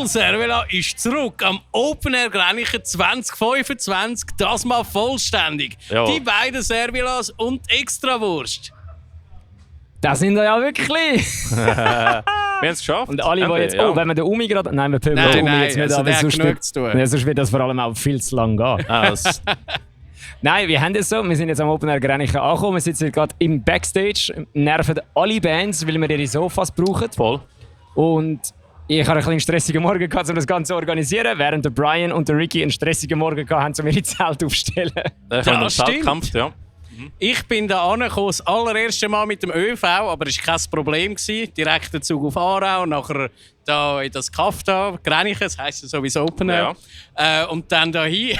Michael Servela ist zurück am Open Air Grenchen 2025, das mal vollständig. Ja. Die beiden Servelas und Extrawurst. Das sind wir ja wirklich. Wir haben es geschafft. Und alle, die jetzt... Ja. Oh, wenn wir den Umi gerade... Nein, wir pöbeln den Umi jetzt nicht also an, der weil hat sonst genug zu tun. ja, sonst wird das vor allem auch viel zu lang gehen. Nein, wir haben es so. Wir sind jetzt am Open Air Grenchen angekommen. Wir sitzen gerade im Backstage, nerven alle Bands, weil wir ihre Sofas brauchen. Voll. Und ich hatte einen stressigen Morgen gehabt, um das Ganze zu organisieren, während der Brian und der Ricky einen stressigen Morgen hatten, um ihre Zelte aufzustellen. Ich habe noch Zeltkampf, ja. Ich bin da angekommen, das allererste Mal mit dem ÖV, aber es war kein Problem. Direkt der Zug auf Aarau, nachher da in das Kaff da, Grenchen, das heisst ja sowieso Open Air. Ja. Und dann da hin.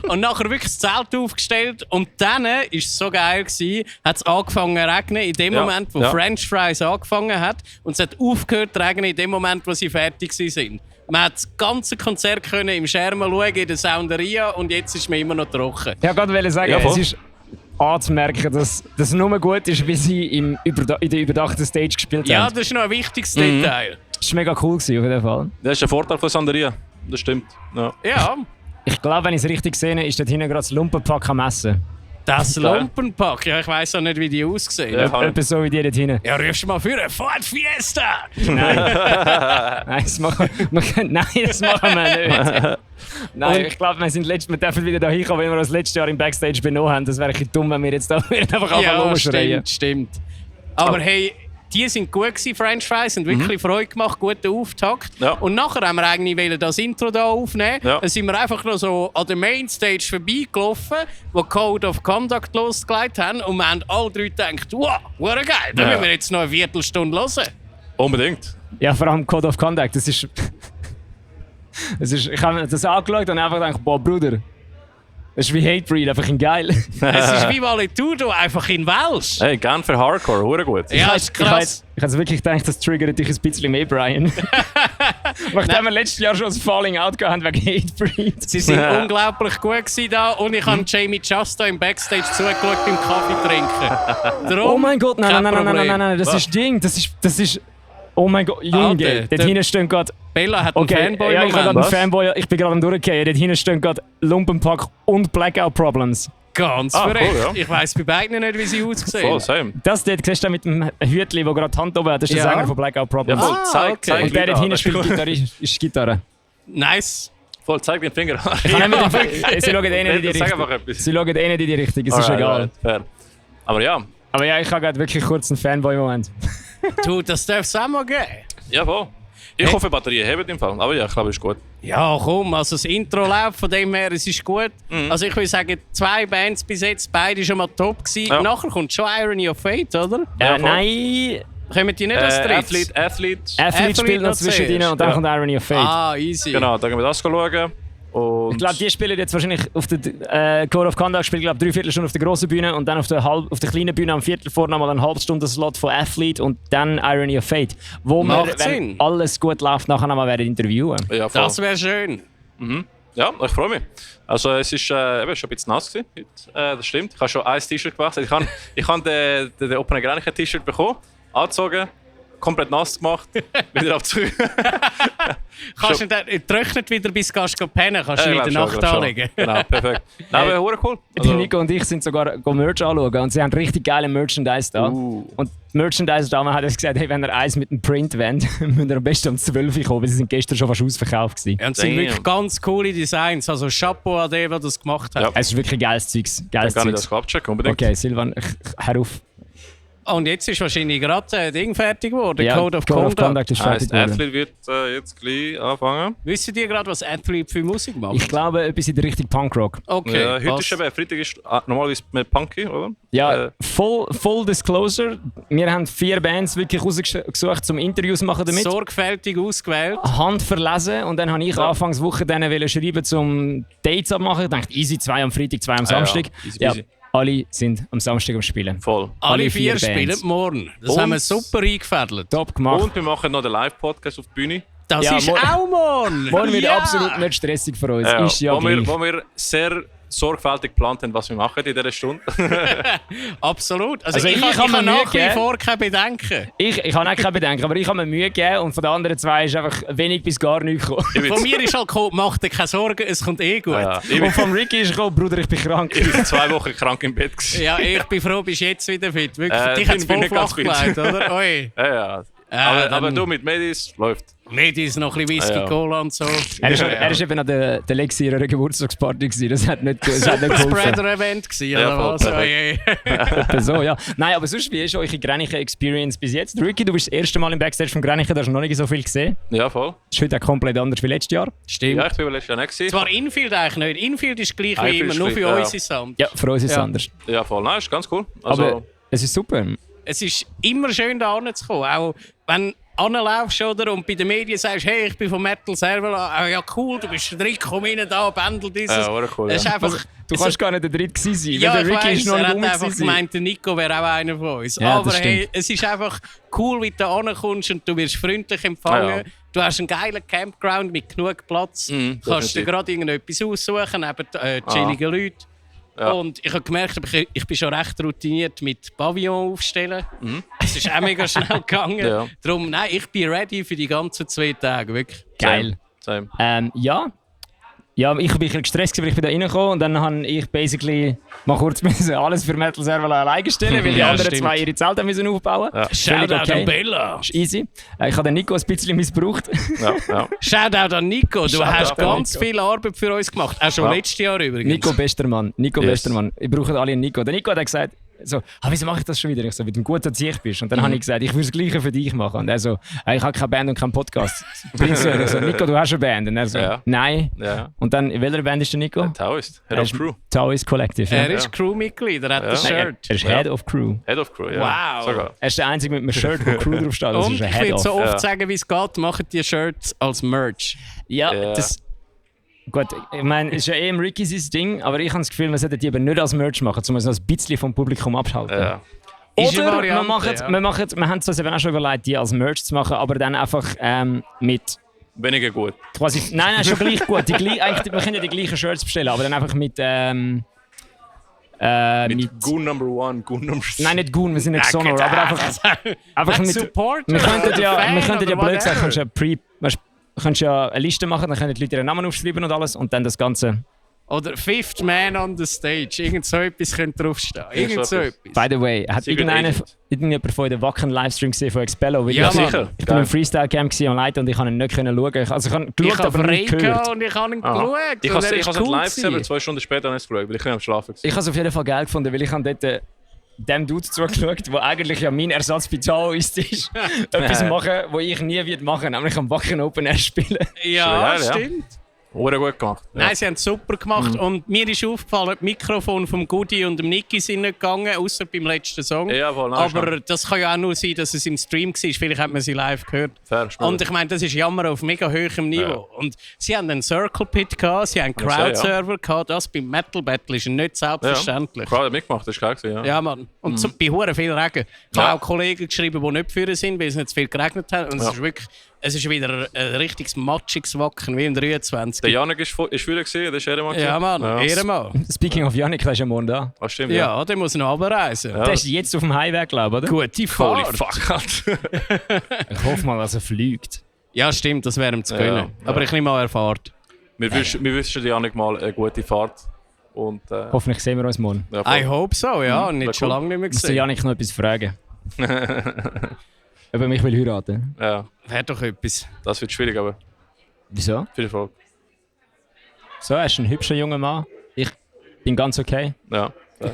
Und nachher wirklich das Zelt aufgestellt. Und dann war es so geil, hat es angefangen zu regnen, in dem Moment, wo French Fries angefangen hat. Und es hat aufgehört zu regnen, in dem Moment, wo sie fertig waren. Man hat das ganze Konzert können im Schermen schauen, in der Sounderia, und jetzt ist man immer noch trocken. Ich wollte sagen, es ist anzumerken, dass das nur gut ist, wie sie in der überdachten Stage gespielt haben. Ja, das ist noch ein wichtiges Detail. Das war mega cool auf jeden Fall. Das ist ein Vorteil von Sanderia. Das stimmt. Ja. Ich glaube, wenn ich es richtig sehe, ist dort hinten gerade das Lumpenpack am Essen. Das Lumpenpack? Ja, ich weiss auch nicht, wie die aussehen. Ja, etwas so wie die dort hinten. Ja, rufst du mal für eine Ford Fiesta! Nein. Nein, das machen wir nicht. Nein, ich glaube, wir dürfen wieder da hinkommen, wenn wir das letzte Jahr im Backstage benommen haben. Das wäre ein bisschen dumm, wenn wir jetzt da einfach rumschreien. Stimmt. Aber hey, die sind gut gewesen, French Fries, haben wirklich Freude gemacht, guten Auftakt. Ja. Und nachher haben wir eigentlich das Intro da aufnehmen. Ja. Dann sind wir einfach noch so an der Mainstage vorbeigelaufen, wo Code of Conduct losgelegt haben. Und wir haben alle drei gedacht, wow, geil, da müssen wir jetzt noch eine Viertelstunde hören. Unbedingt. Ja, vor allem Code of Conduct, das ist... ich habe das angeschaut und einfach gedacht, boah, Bruder, das ist wie Hatebreed, einfach in geil. Es ist wie Valetudo, einfach in Welsh. Hey, gern für Hardcore, hure gut. Ja, ist krass. Ich habe wirklich gedacht, das triggert dich ein bisschen mehr, Brian. Nachdem wir letztes Jahr schon das Falling Out gehabt wegen Hatebreed. Sie sind unglaublich gut gewesen da und ich habe Jamie Justa im Backstage zugeschaut beim Kaffee trinken. Darum, oh mein Gott, nein, das ist Ding, das ist... Oh mein Gott, Junge, dort hinten stehen gerade... Bella hat einen Fanboy. Ja, ich habe gerade einen Fanboy, ich bin gerade am Durchgehen. Dort hinten stehen gerade Lumpenpack und Blackout Problems. Ganz verrückt. Cool, ja. Ich weiss bei beiden nicht, wie sie aussehen. Voll, same. Das dort siehst du mit dem Hütli, der gerade die Hand oben hat, das ist der Sänger von Blackout Problems. Ja, voll, zeig und der dort hinten spielt Gitarre, ist Gitarre. Nice. Voll, zeig den Finger an. Sie schauen eh nicht in die Richtung. Sie schauen eh nicht in die Richtung, es ist egal. Fair. Aber ja, ich habe gerade wirklich kurz einen Fanboy-Moment. Du, das darf es auch mal geben. Ja, voll. Ich hoffe, Batterien haben im Fall. Aber ja, ich glaube, es ist gut. Ja, komm, also das Intro läuft, von dem her, es ist gut. Also ich würde sagen, 2 Bands bis jetzt, beide schon mal top gewesen. Ja. Nachher kommt schon Irony of Fate, oder? Ja, nein. Kommen die nicht als drittes? Athlete spielt noch zwischendrin und dann kommt Irony of Fate. Ah, easy. Genau, dann gehen wir das schauen. Und ich glaube, die spielen jetzt wahrscheinlich auf der Code of Conduct spielt, glaube ich, 3/4 Stunde auf der grossen Bühne und dann auf der kleinen Bühne am Viertel vor nochmal eine halbe Stunde Slot von Athlete und dann Irony of Fate. Wo wir, wenn alles gut läuft, nachher nochmal werden interviewen. Ja, das wäre schön. Ja, ich freue mich. Also es ist schon ein bisschen nass gewesen heute. Das stimmt. Ich habe schon ein T-Shirt gewechselt. Ich habe den Open Air Grenchen T-Shirt bekommen, angezogen, komplett nass gemacht, wieder abzug. Kannst du dann trocknet wieder bis du pennen, kannst du in der Nacht anlegen. Genau, perfekt. Nein, aber cool. Also, Nico und ich sind sogar Merch anschauen und sie haben richtig geile Merchandise da. Und die Merchandise-Dame hat uns gesagt, hey, wenn ihr eins mit dem Print wollt, müsst ihr am besten um 12 Uhr kommen, weil sie sind gestern schon fast ausverkauft gewesen. Ja, und es sind wirklich ganz coole Designs, also Chapeau an den, der das gemacht hat. Ja. Es ist wirklich geiles Zeugs. Dann kann ich das abchecken, unbedingt. Okay, Silvan, hör auf. Und jetzt ist wahrscheinlich gerade ein Ding fertig geworden. Ja, Code of Conduct ist fertig geworden. Athlete wird jetzt gleich anfangen. Wissen ihr gerade, was Athlete für Musik macht? Ich glaube, etwas in der Richtung Punkrock. Okay. Ja, heute ist eben, Freitag ist normalerweise mit Punky, oder? Ja, full Disclosure. Wir haben 4 Bands wirklich rausgesucht, zum Interviews machen damit. Sorgfältig ausgewählt. Handverlesen. Und dann habe ich Anfangswoche denen schreiben, zum Dates abmachen. Ich dachte, easy, 2 am Freitag, 2 am Samstag. Easy. Alle sind am Samstag am Spielen. Voll. Alle 4 spielen morgen. Das haben wir super eingefädelt. Top gemacht. Und wir machen noch den Live-Podcast auf die Bühne. Das ist auch morgen. Morgen wird absolut nicht stressig für uns. Ja, ist ja wo wir sehr sorgfältig geplant haben, was wir machen in dieser Stunde. Absolut. Also ich habe nach wie vor keine Bedenken. Ich habe auch keine Bedenken, aber ich habe mir Mühe gegeben und von den anderen zwei ist einfach wenig bis gar nichts gekommen. Von mir ist halt gekommen, mach dir keine Sorgen, es kommt eh gut. Ja. Und von Ricky ist gekommen, Bruder, ich bin krank. Ich war 2 Wochen krank im Bett gewesen. Ja, ich bin froh, bist jetzt wieder fit. Wirklich, dich hat es voll flach gelegt, oder? Oi. Ja. Aber du mit Medis läuft. Medis, noch ein bisschen Whisky, Cola und so. Er ist eben an der Lexi ihrer Geburtstagsparty gewesen. Das hat nicht geholfen. Spreader-Event gewesen, oder was? So, ja. Nein, aber sonst, wie ist eure Granichen-Experience bis jetzt? Ricky, du bist das erste Mal im Backstage von Granichen, da hast du noch nicht so viel gesehen. Ja, voll. Das ist heute auch komplett anders wie letztes Jahr. Stimmt. Ja, ich war letztes Jahr nicht gewesen. Zwar Infield eigentlich nicht. Infield ist gleich wie immer, nur für uns ist es anders. Ja, für uns ist es anders. Ja, voll. Nein, ist ganz cool. Also, aber es ist super. Es ist immer schön, da hinzukommen. Auch wenn anlaufst oder und bei den Medien sagst, hey, ich bin von Metal Server, ja cool, du bist der Dritte, komm rein da, Bändel dieses. Ja, cool, ist einfach, du kannst gar nicht der Dritte gewesen sein. Ja, der Ricky ist noch nicht er hat einfach gemeint, der Nico wäre auch einer von uns. Ja, aber hey, es ist einfach cool, wie du da ankommst und du wirst freundlich empfangen. Ja. Du hast einen geilen Campground mit genug Platz. Kannst dir gerade irgendetwas aussuchen, neben chilligen Leuten. Ja. Und ich habe gemerkt, ich bin schon recht routiniert mit Pavillon aufstellen. Es ist auch mega schnell gegangen. Ja. Darum, nein, ich bin ready für die ganzen 2 Tage. Wirklich. Geil. Same. Ja, ich war ein bisschen gestresst, weil ich da reingekommen und dann habe ich basically mal kurz alles für Metal Server alleine stellen, weil die anderen 2 ihre Zelte müssen aufbauen mussten. Shoutout an Bella. Ist easy. Ich habe den Nico ein bisschen missbraucht. Ja. Shoutout an Nico. Du hast ganz viel Arbeit für uns gemacht. Auch schon letztes Jahr übrigens. Nico, bester Mann. Bester Mann. Ich brauche alle einen Nico. Der Nico hat gesagt, so, wieso mache ich das schon wieder? Ich so, weil du ein guter Sieg bist. Und dann habe ich gesagt, ich würde das Gleiche für dich machen. Und er so, ich habe keine Band und keinen Podcast. Ich so, Nico, du hast eine Band. Und er so, nein. Ja. Und dann, in welcher Band ist der Nico? Taoist, Head of Crew. Taoist Collective. Er ist Crewmitglied, er hat das Shirt. Er ist Head of Crew. Head of Crew, ja. Wow. Sogar. Er ist der Einzige mit einem Shirt, wo Crew draufsteht. Und ich will so oft sagen, wie es geht, machen die Shirts als Merch. Ja, das... Gut, ich meine, es ist ja im Ricky sein Ding, aber ich habe das Gefühl, man sollte die eben nicht als Merch machen, um es ein bisschen vom Publikum abschalten. Ja. Oder wir haben es eben auch schon überlegt, die als Merch zu machen, aber dann einfach mit... Weniger gut. Quasi, nein, schon gleich gut. Wir können ja die gleichen Shirts bestellen, aber dann einfach mit Goon Number 1, Goon Number 2. Nein, nicht Goon, wir sind nicht Sonor, aber einfach mit... Support. Wir könnten ja blöd sagen, kannst ja eine Liste machen, dann können die Leute ihren Namen aufschreiben und alles und dann das Ganze. Oder Fifth Man on the Stage. Irgend so etwas könnte draufstehen. Irgend so etwas. By the way, hat irgendjemand von den Wacken Livestream gesehen von Expello? Ja, sicher. Ich war im Freestyle-Camp am Leiten und ich konnte ihn nicht schauen. Also ich habe geschaut, aber nicht gehört. Und ich habe ihn geschaut. Ich habe es live gesehen, aber 2 Stunden später nicht geschaut, weil ich am Schlafen war. Ich habe es auf jeden Fall geil gefunden, weil ich dort dem Dude zugeschaut, der eigentlich ja mein Ersatz bei Taoist ist. Etwas machen, was ich nie machen werde, nämlich am Wacken Open Air spielen. Ja, stimmt. Wurde gut gemacht. Ja. Nein, sie haben es super gemacht. Und mir ist aufgefallen, das Mikrofon vom Goody und dem Nicky sind nicht gegangen, außer beim letzten Song. Ja, voll, aber das kann ja auch nur sein, dass es im Stream war. Vielleicht hat man sie live gehört. Fair, und ich meine, das ist Jammer auf mega hohem Niveau. Ja. Und sie haben einen Circle Pit gehabt, sie haben einen Crowd-Server gehabt. Das beim Metal Battle ist nicht selbstverständlich. Ja. Crowd hat mitgemacht, das ist geil gewesen, ja. Mann. Und bei hure viel Regen. Ich habe auch Kollegen geschrieben, die nicht für sind, weil es nicht zu viel geregnet hat. Und es ist wieder ein richtiges matschiges Wacken, wie im 23. Der Janik ist früher gewesen, das ist Ehrenmann. Ja, Mann, Ehrenmann. Speaking of Janik, der ist ja morgen da. Ah, stimmt, ja, der muss noch runterreisen. Ja. Der ist jetzt auf dem Highway, glaube ich, oder? Gute Fahrt. Holy fuck. Ich hoffe mal, dass er fliegt. Ja, stimmt, das wäre ihm zu gönnen. Ja. Aber ich nehme mal, er fährt. Wir wünschen Janik mal eine gute Fahrt. Und, hoffentlich sehen wir uns morgen. Ja, I hope so, ja. Nicht schon lange nicht mehr gesehen. Muss Janik noch etwas fragen? Ob er mich will heiraten? Ja. Wäre doch etwas. Das wird schwierig, aber... Wieso? Viele Fragen. So, er ist ein hübscher junger Mann. Ich bin ganz okay. Ja.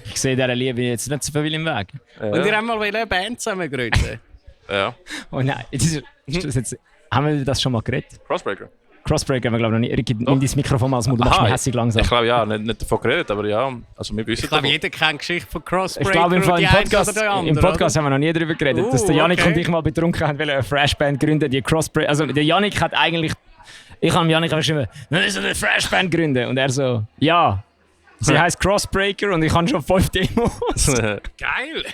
Ich sehe dieser Liebe jetzt nicht so viel im Weg. Ja. Und ihr habt mal eine Band zusammen gründen? Ja. Oh nein, haben wir das schon mal geredet? Crossbreaker haben wir, glaube ich, noch nicht. Ricky, nimm dein Mikrofon mal als Mund, du machst mich hässlich langsam. Ich glaube, ja, nicht davon geredet, aber ja. Also wir wissen ich glaube, jeder kennt die Geschichte von Crossbreaker. Ich glaube, im Podcast haben wir noch nie darüber geredet, dass der Janik und ich mal betrunken haben, eine Thrashband gründen, die Crossbreaker... Also der Janik hat eigentlich... Ich habe Janik geschrieben, wir müssen eine Thrashband gründen. Und er so, ja. Sie heisst Crossbreaker und ich habe schon 5 Demos. Geil!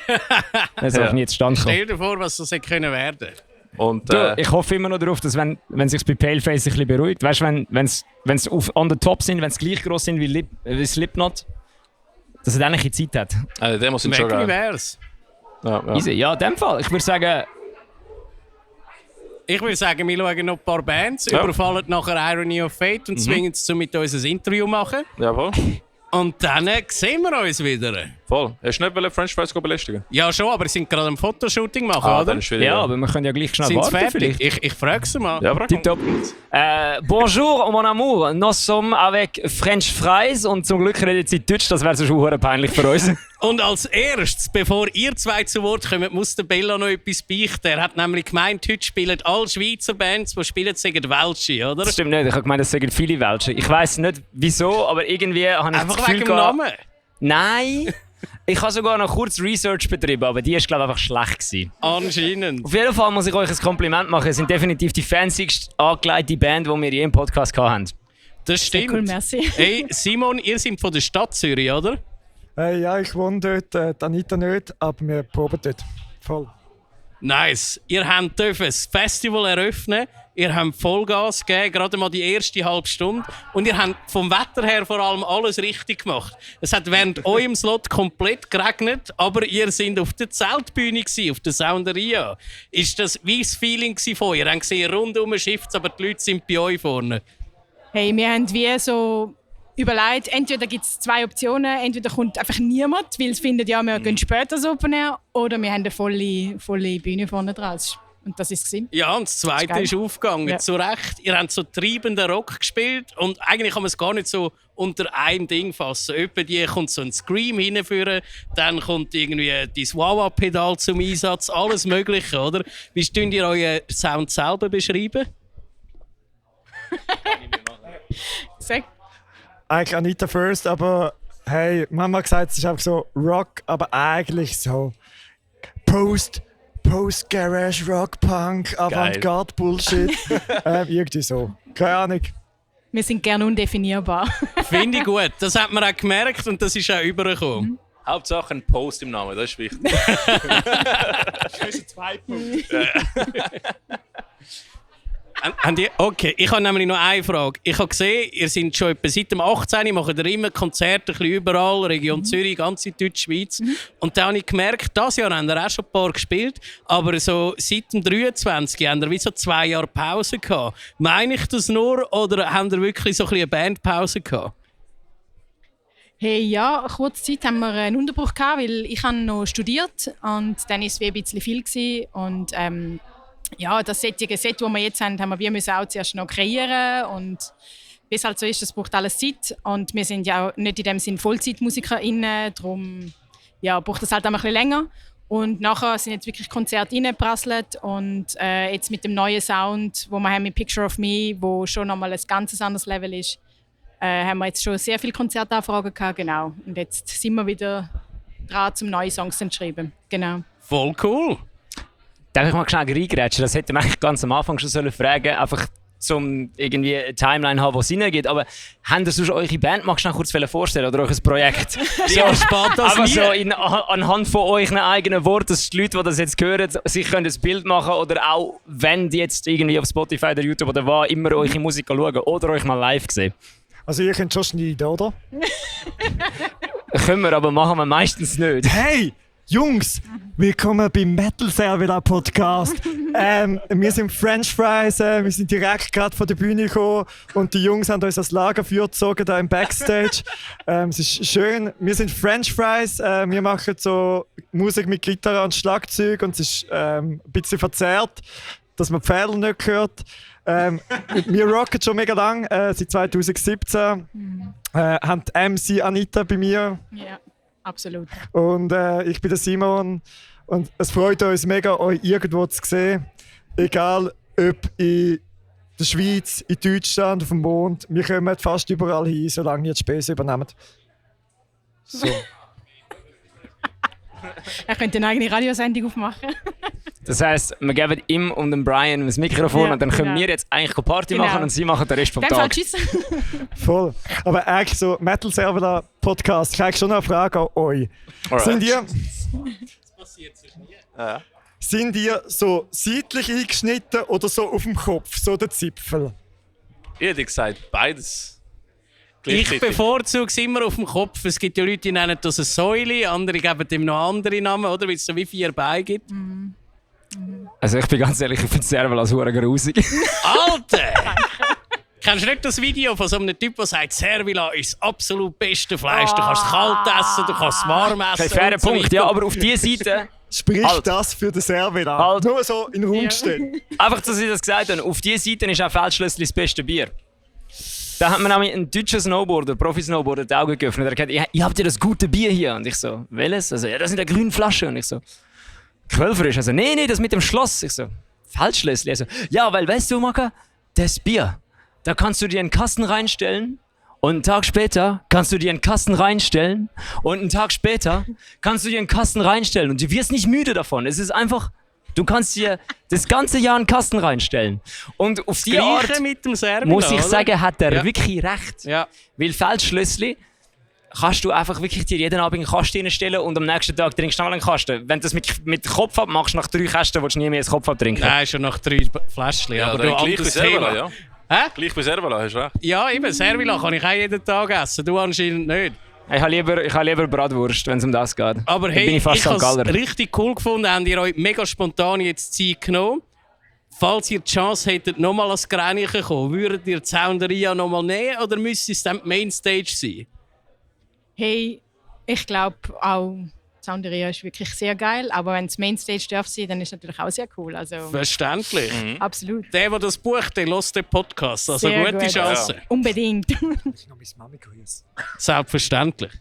Das ist auch nie zustande gekommen. Stell dir vor, was das hätte können werden. Und, ich hoffe immer noch darauf, dass wenn sich bei Paleface ein bisschen beruhigt, weißt du, wenn es on the top sind, wenn es gleich groß sind wie Slipknot, dass er dann ein bisschen Zeit hat. Die Demos sind schon geil. wär's. Ja. Easy. Ja, in dem Fall. Ich würde sagen, wir schauen noch ein paar Bands, überfallen nachher Irony of Fate und zwingen sie mit uns ein Interview machen. Jawohl. Und dann sehen wir uns wieder. Voll. Hast du nicht French Fries belästigen? Ja schon, aber sie sind gerade ein Fotoshooting machen, oder? Dann ist wieder, ja, aber wir können ja gleich schnell Sind sie warten. fertig? Ich frage sie mal. Ja, frag Tipptopp. Bonjour, mon amour. Nous sommes avec French Fries und zum Glück redet sie Deutsch, das wäre so schon peinlich für uns. Und als erstes, bevor ihr zwei zu Wort kommt, muss der Bella noch etwas beichten. Er hat nämlich gemeint, heute spielen alle Schweizer Bands, die spielen, sagen Welsche, oder? Das stimmt nicht, ich habe gemeint, das sagen viele Welsche. Ich weiss nicht wieso, aber irgendwie habe ich Einfach das Gefühl wegen dem Namen? Nein! Ich habe sogar noch kurz Research betrieben, aber die war, glaube ich, einfach schlecht gewesen. Anscheinend. Auf jeden Fall muss ich euch ein Kompliment machen. Es sind definitiv die fancyste angelegte Band, die wir je im Podcast hatten. Das stimmt. Cool, merci. Hey, Simon, ihr seid von der Stadt Zürich, oder? Ja, ich wohne dort, Anita nicht, aber wir proben dort. Voll. Nice. Ihr dürft das Festival eröffnen, ihr habt Vollgas gegeben, gerade mal die erste halbe Stunde. Und ihr habt vom Wetter her vor allem alles richtig gemacht. Es hat während eurem Slot komplett geregnet, aber ihr seid auf der Zeltbühne gewesen, auf der Sounderia. Ist das wie das Feeling von euch? Ihr habt gesehen, rundum schifft, aber die Leute sind bei euch vorne. Hey, wir haben wie so überlegt, entweder gibt es zwei Optionen, entweder kommt einfach niemand, weil es findet ja, wir gehen später so Open Air, oder wir haben eine volle Bühne vorne dran. Und das ist es. Ja, und das Zweite ist aufgegangen, Ja. zu Recht. Ihr habt so treibenden Rock gespielt und eigentlich kann man es gar nicht so unter einem Ding fassen. Etwa die kommt so ein Scream hinführen, dann kommt irgendwie das Wah-Wah-Pedal zum Einsatz, alles Mögliche, oder? Wie könnt ihr euren Sound selber beschreiben? Sag. Eigentlich Anita first, aber hey, Mama hat gesagt, es ist einfach so Rock, aber eigentlich so Post-Garage, Rock-Punk, Avantgarde-Bullshit. Irgendwie so. Keine Ahnung. Wir sind gerne undefinierbar. Finde ich gut. Das hat man auch gemerkt und das ist auch übergekommen. Hauptsache ein Post im Namen, das ist wichtig. Okay, ich habe nämlich noch eine Frage. Ich habe gesehen, ihr seid schon etwa seit dem 18. macht ihr immer Konzerte ein bisschen überall, Region Zürich, ganze Deutschschweiz. Und dann habe ich gemerkt, dieses Jahr haben wir auch schon ein paar gespielt, aber so seit dem 23. haben wir wie so 2 Jahre Pause gehabt. Meine ich das nur oder haben wir wirklich so ein bisschen eine Bandpause gehabt? Hey, ja, kurze Zeit haben wir einen Unterbruch gehabt, weil ich habe noch studiert und dann war es wie ein bisschen viel gewesen. Und ja, das Set, das wir jetzt haben, haben wir auch zuerst noch kreieren und bis halt so ist, das braucht alles Zeit und wir sind ja auch nicht in dem Sinn VollzeitmusikerInnen, darum ja, braucht das halt auch ein bisschen länger. Und nachher sind jetzt wirklich Konzerte reingeprasselt und jetzt mit dem neuen Sound, wo wir haben mit Picture of Me, wo schon nochmal ein ganz anderes Level ist, haben wir jetzt schon sehr viele Konzertanfragen gehabt, genau. Und jetzt sind wir wieder dran, um neue Songs zu schreiben, genau. Voll cool. Darf ich mal schnell reingrätschen? Das hätte man eigentlich ganz am Anfang schon fragen sollen, einfach um irgendwie eine Timeline zu haben, wo es reingeht. Aber habt ihr sonst eure Band mal schnell kurz vorstellen oder euch ein Projekt? Ja, spannend das aber nie. so anhand von euren eigenen Worten, dass die Leute, die das jetzt hören, sich können ein Bild machen oder auch, wenn die jetzt irgendwie auf Spotify oder YouTube oder wo immer eure Musik schauen oder euch mal live sehen. Also ihr könnt schon schneiden, oder? Können wir, aber machen wir meistens nicht. Hey! Jungs, willkommen beim Metal Servila Podcast. Wir sind French Fries, wir sind direkt gerade von der Bühne gekommen und die Jungs haben uns das Lagerfeuer gezogen da im Backstage. Es ist schön. Wir sind French Fries, wir machen so Musik mit Gitarre und Schlagzeug und es ist ein bisschen verzerrt, dass man die Fälle nicht hört. Wir rocken schon mega lang, seit 2017. Haben die MC Anita bei mir. Ja. Absolut. Und ich bin der Simon und es freut uns mega, euch irgendwo zu sehen. Egal ob in der Schweiz, in Deutschland, auf dem Mond. Wir kommen fast überall hin, solange ihr die Späße übernehmt. So. Er könnte eine eigene Radiosendung aufmachen. Das heisst, wir geben ihm und dem Brian ein Mikrofon Ja, und dann können genau. wir jetzt eigentlich Party Genau. machen und sie machen den Rest vom In dem Fall Tag. tschüss. Voll. Aber eigentlich so Metal Server Podcast, ich habe schon noch eine Frage an euch. Alright. Sind ihr, Das passiert sich nie. Ja. Sind ihr so seitlich eingeschnitten oder so auf dem Kopf, so der Zipfel? Ich hätte gesagt, beides. Ich bevorzuge es immer auf dem Kopf. Es gibt ja Leute, die nennen das eine Säule, andere geben dem noch andere Namen, oder? Weil es so wie 4 Beine gibt. Also ich bin ganz ehrlich, ich finde Serval als hure grusig. Alter! Kennst du nicht das Video von so einem Typ, der sagt, Servila ist das absolut beste Fleisch. Du kannst es kalt essen, du kannst es warm essen. Ein fairer Punkt, ja, aber auf dieser Seite... Sprich Halt. das für den Servila. Halt. Nur so in den Raum gestellt. Einfach, dass ich das gesagt habe, auf dieser Seite ist auch Feldschlössli das beste Bier. Da hat mir nämlich ein deutscher Snowboarder, Profi-Snowboarder, die Augen geöffnet. Er hat gesagt, ihr habt ja das gute Bier hier. Und ich so, welches? Also, ja, das in der grünen Flasche. Und ich so, Quellfrisch. Also, nee, das mit dem Schloss. Ich so, Feldschlössli. Also, ja, weil, weißt du, Maka, das Bier, da kannst du dir einen Kasten reinstellen. Und einen Tag später kannst du dir einen Kasten reinstellen. Und einen Tag später kannst du dir einen Kasten reinstellen. Und du wirst nicht müde davon. Es ist einfach, du kannst dir das ganze Jahr einen Kasten reinstellen. Und auf die Art, mit dem Servila, muss ich sagen, hat er Ja. wirklich recht. Ja. Weil Feldschlössli kannst du einfach wirklich dir jeden Abend einen Kasten reinstellen und am nächsten Tag trinkst du noch einen Kasten. Wenn du das mit Kopf abmachst, nach 3 Kästen willst du nie mehr das Kopf abtrinken. Nein, schon nach 3 Fläschchen. Ja, aber dann du gleich bei anderes Servila, Thema. ja. Hä? Gleich bei Servila, hast du recht. Ja, eben, Servila kann ich auch jeden Tag essen. Du anscheinend nicht. Ich habe lieber Bratwurst, wenn es um das geht. Aber Dann hey, bin ich fast ich St. habe Galler. es richtig cool gefunden. Habt ihr euch mega spontan jetzt Zeit genommen? Falls ihr die Chance hättet, nochmal ans Gränichen zu kommen, würdet ihr die Sounderia nochmal nehmen oder müsste es dann die Mainstage sein? Hey, ich glaube auch, Sounderia ist wirklich sehr geil, aber wenn es Mainstage darf sein, dann ist es natürlich auch sehr cool. Also, Verständlich. absolut. Der das bucht, der hört den Podcast. Also Sehr gute gut. Chance. Unbedingt. Ich noch meine Mami grüßen. Selbstverständlich.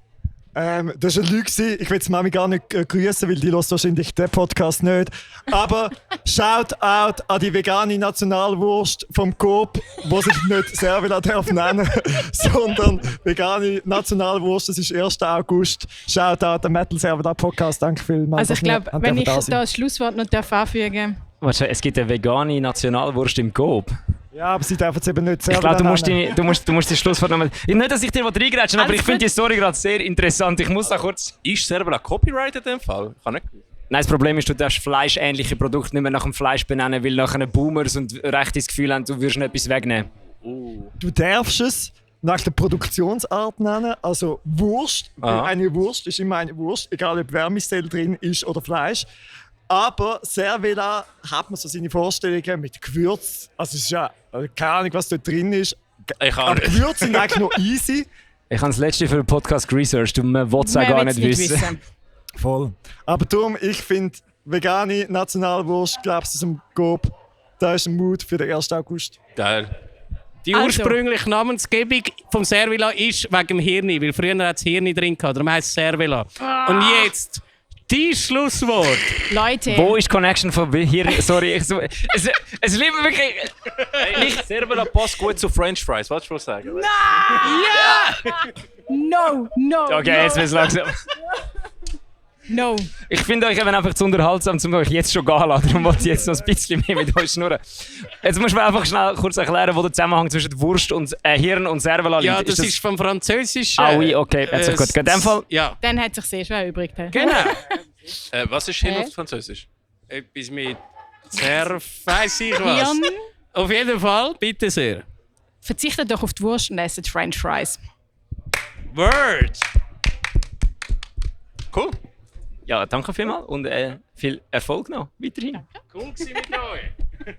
Das war eine Lüge. Ich will die Mami gar nicht grüßen, weil die hört wahrscheinlich den Podcast nicht. Aber Shoutout an die vegane Nationalwurst vom Coop, die sich nicht Servila darf nennen, sondern vegane Nationalwurst. Das ist 1. August. Shoutout an Metal Servila Podcast. Danke vielmals. Also ich glaube, wenn ich da da das Schlusswort noch anfügen darf. Warte, es gibt eine vegane Nationalwurst im Coop. Ja, aber sie dürfen es eben nicht Ich Servila glaube, nennen. du musst die Schlusswort nochmal... Nicht, dass ich dir reingrätschen, aber ich finde die Story gerade sehr interessant. Ich muss da kurz... Ist Servila Copyright in dem Fall? Kann nicht. Nein, das Problem ist, du darfst fleischähnliche Produkte nicht mehr nach dem Fleisch benennen, weil nachher Boomers und Rechte das Gefühl haben, du würdest noch etwas wegnehmen. Du darfst es nach der Produktionsart nennen, also Wurst. Aha. Eine Wurst ist immer eine Wurst, egal ob Wärmestell drin ist oder Fleisch. Aber Servila hat man so seine Vorstellungen mit Gewürz. Also es ist ja keine Ahnung, was dort drin ist. Ich kann Aber nicht. Gewürze sind eigentlich noch easy. Ich habe das letzte für den Podcast geresearched und man will es auch gar Wer nicht will's wissen. Voll. Aber darum, ich finde, vegane Nationalwurst, glaubst du, aus dem Coop, da ist ein Mut für den 1. August. Geil. Die Also. ursprüngliche Namensgebung vom Servila ist wegen dem Hirni, weil früher hat es Hirni drin gehabt, darum heisst es Servila. Und jetzt, die Schlusswort. Leute, Wo ist die Connection von hier? Sorry, es liebt mir wirklich... Servila passt gut zu French Fries, was willst du sagen? no. Okay, jetzt wird es langsam. No. Ich finde euch eben einfach zu unterhaltsam, um euch jetzt schon gehen lassen. Darum wollte ich jetzt noch ein bisschen mehr mit euch schnurren. Jetzt musst du mir einfach schnell kurz erklären, wo der Zusammenhang zwischen Wurst und Hirn und Servila liegt. Ja, das ist vom Französischen. Ah oui, okay, jetzt ist gut. In dem Fall... Ja, Dann hat sich sehr schwer übrig. genau. Was ist Hirn auf Französisch? Etwas mit Serv, weiss ich was. Hirn. Auf jeden Fall, bitte sehr. Verzichtet doch auf die Wurst und esst French Fries. Word! Cool. Ja, danke vielmals und viel Erfolg noch weiterhin. Cool gewesen mit euch.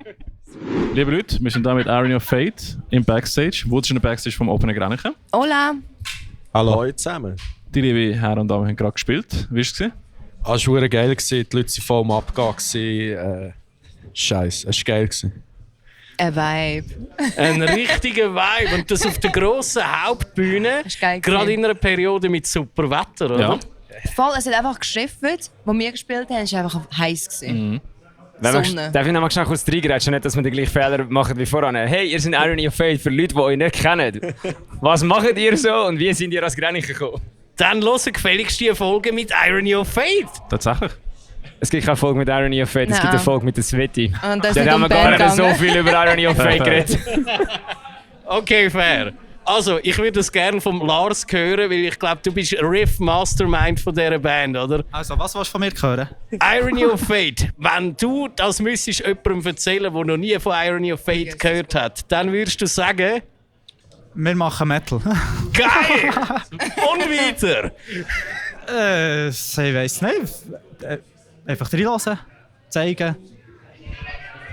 Liebe Leute, wir sind hier mit Irony of Fate im Backstage. Wo ist in der Backstage vom Open Grenchen? Hola! Hallo zusammen. Die liebe Herren und Damen haben gerade gespielt. Wie war es? Es war geil, die Leute waren voll am Abgehen. Scheiße, es war geil. Ein Vibe. Ein richtiger Vibe. Und das auf der grossen Hauptbühne. Das ist geil Gerade gewesen. in einer Periode mit super Wetter, oder? Ja. Voll, es hat einfach geschifft. Wo wir gespielt haben, war einfach heiß. Sonne. Darf ich noch mal schnell kurz reingrätschen, nicht, dass wir den gleichen Fehler machen wie vorhin. Hey, ihr seid Irony of Fate für Leute, die euch nicht kennen. Was macht ihr so und wie sind ihr als Grenchen gekommen? Dann hören gefälligst die Folge mit Irony of Fate. Tatsächlich. Es gibt keine Folge mit Irony of Fate, es gibt eine Folge mit der Sveti. Und das Da ist haben wir um gar Band nicht so gegangen. viel über Irony of Fate geredet. Okay, fair. Also, ich würde das gerne vom Lars hören, weil ich glaube, du bist Riff-Mastermind von dieser Band, oder? Also, was willst du von mir hören? Irony of Fate. Wenn du das müsstest jemandem erzählen, der noch nie von Irony of Fate gehört hat, dann würdest du sagen... Wir machen Metal. Geil! Und weiter! Ich weiss nicht. Einfach reinlassen, zeigen.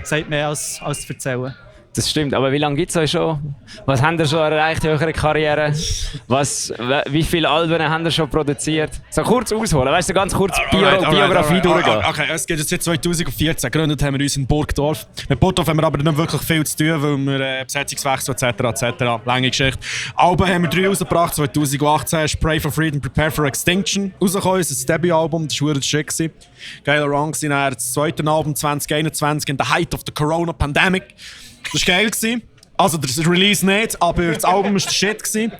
Sagt mehr als zu erzählen. Das stimmt, aber wie lange gibt es euch schon? Was habt ihr schon erreicht in eurer Karriere? Wie viele Alben habt ihr schon produziert? So kurz ausholen, weißt du, ganz kurz Biografie durchgehen. Okay, es geht jetzt seit 2014. Gegründet haben wir uns in Burgdorf. Mit Burgdorf haben wir aber nicht wirklich viel zu tun, weil wir Besetzungswechsel etc. Lange Geschichte. Alben haben wir 3 rausgebracht. 2018 ist Pray for Freedom, Prepare for Extinction rausgekommen. Das ist das Debütalbum, das war wirklich schick. Geiler Run gewesen. Dann das zweite Album 2021 in the height of the Corona Pandemic. Das war geil. Also das Release nicht, aber das Album war der Shit. Die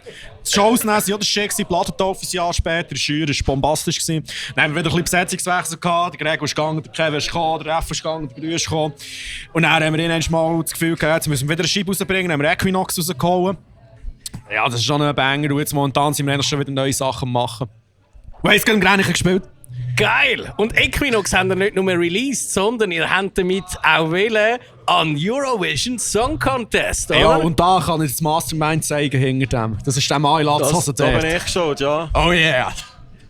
Shows waren ja der Shit, die Plattentaufe ein Jahr später, die Schür war bombastisch. Dann haben wir wieder ein bisschen Besetzungswechsel gehabt, der Greg ist gegangen, der Kevin ist gekommen, der F ist gegangen, der Grü ist gekommen. Und dann haben wir irgendwann mal das Gefühl gehabt, jetzt müssen wir wieder eine Scheibe rausbringen, dann haben wir Equinox rausgeholt. Ja, das ist schon ein Banger und jetzt momentan sind wir schon wieder neue Sachen machen. Und jetzt haben wir gar nicht gespielt. Geil! Und Equinox haben ihr nicht nur released, sondern ihr habt damit auch wählen an Eurovision Song Contest, oder? Ja, und da kann ich das Mastermind zeigen hinter dem. Das ist der Mailatz, da bin ich schon, ja. Oh yeah!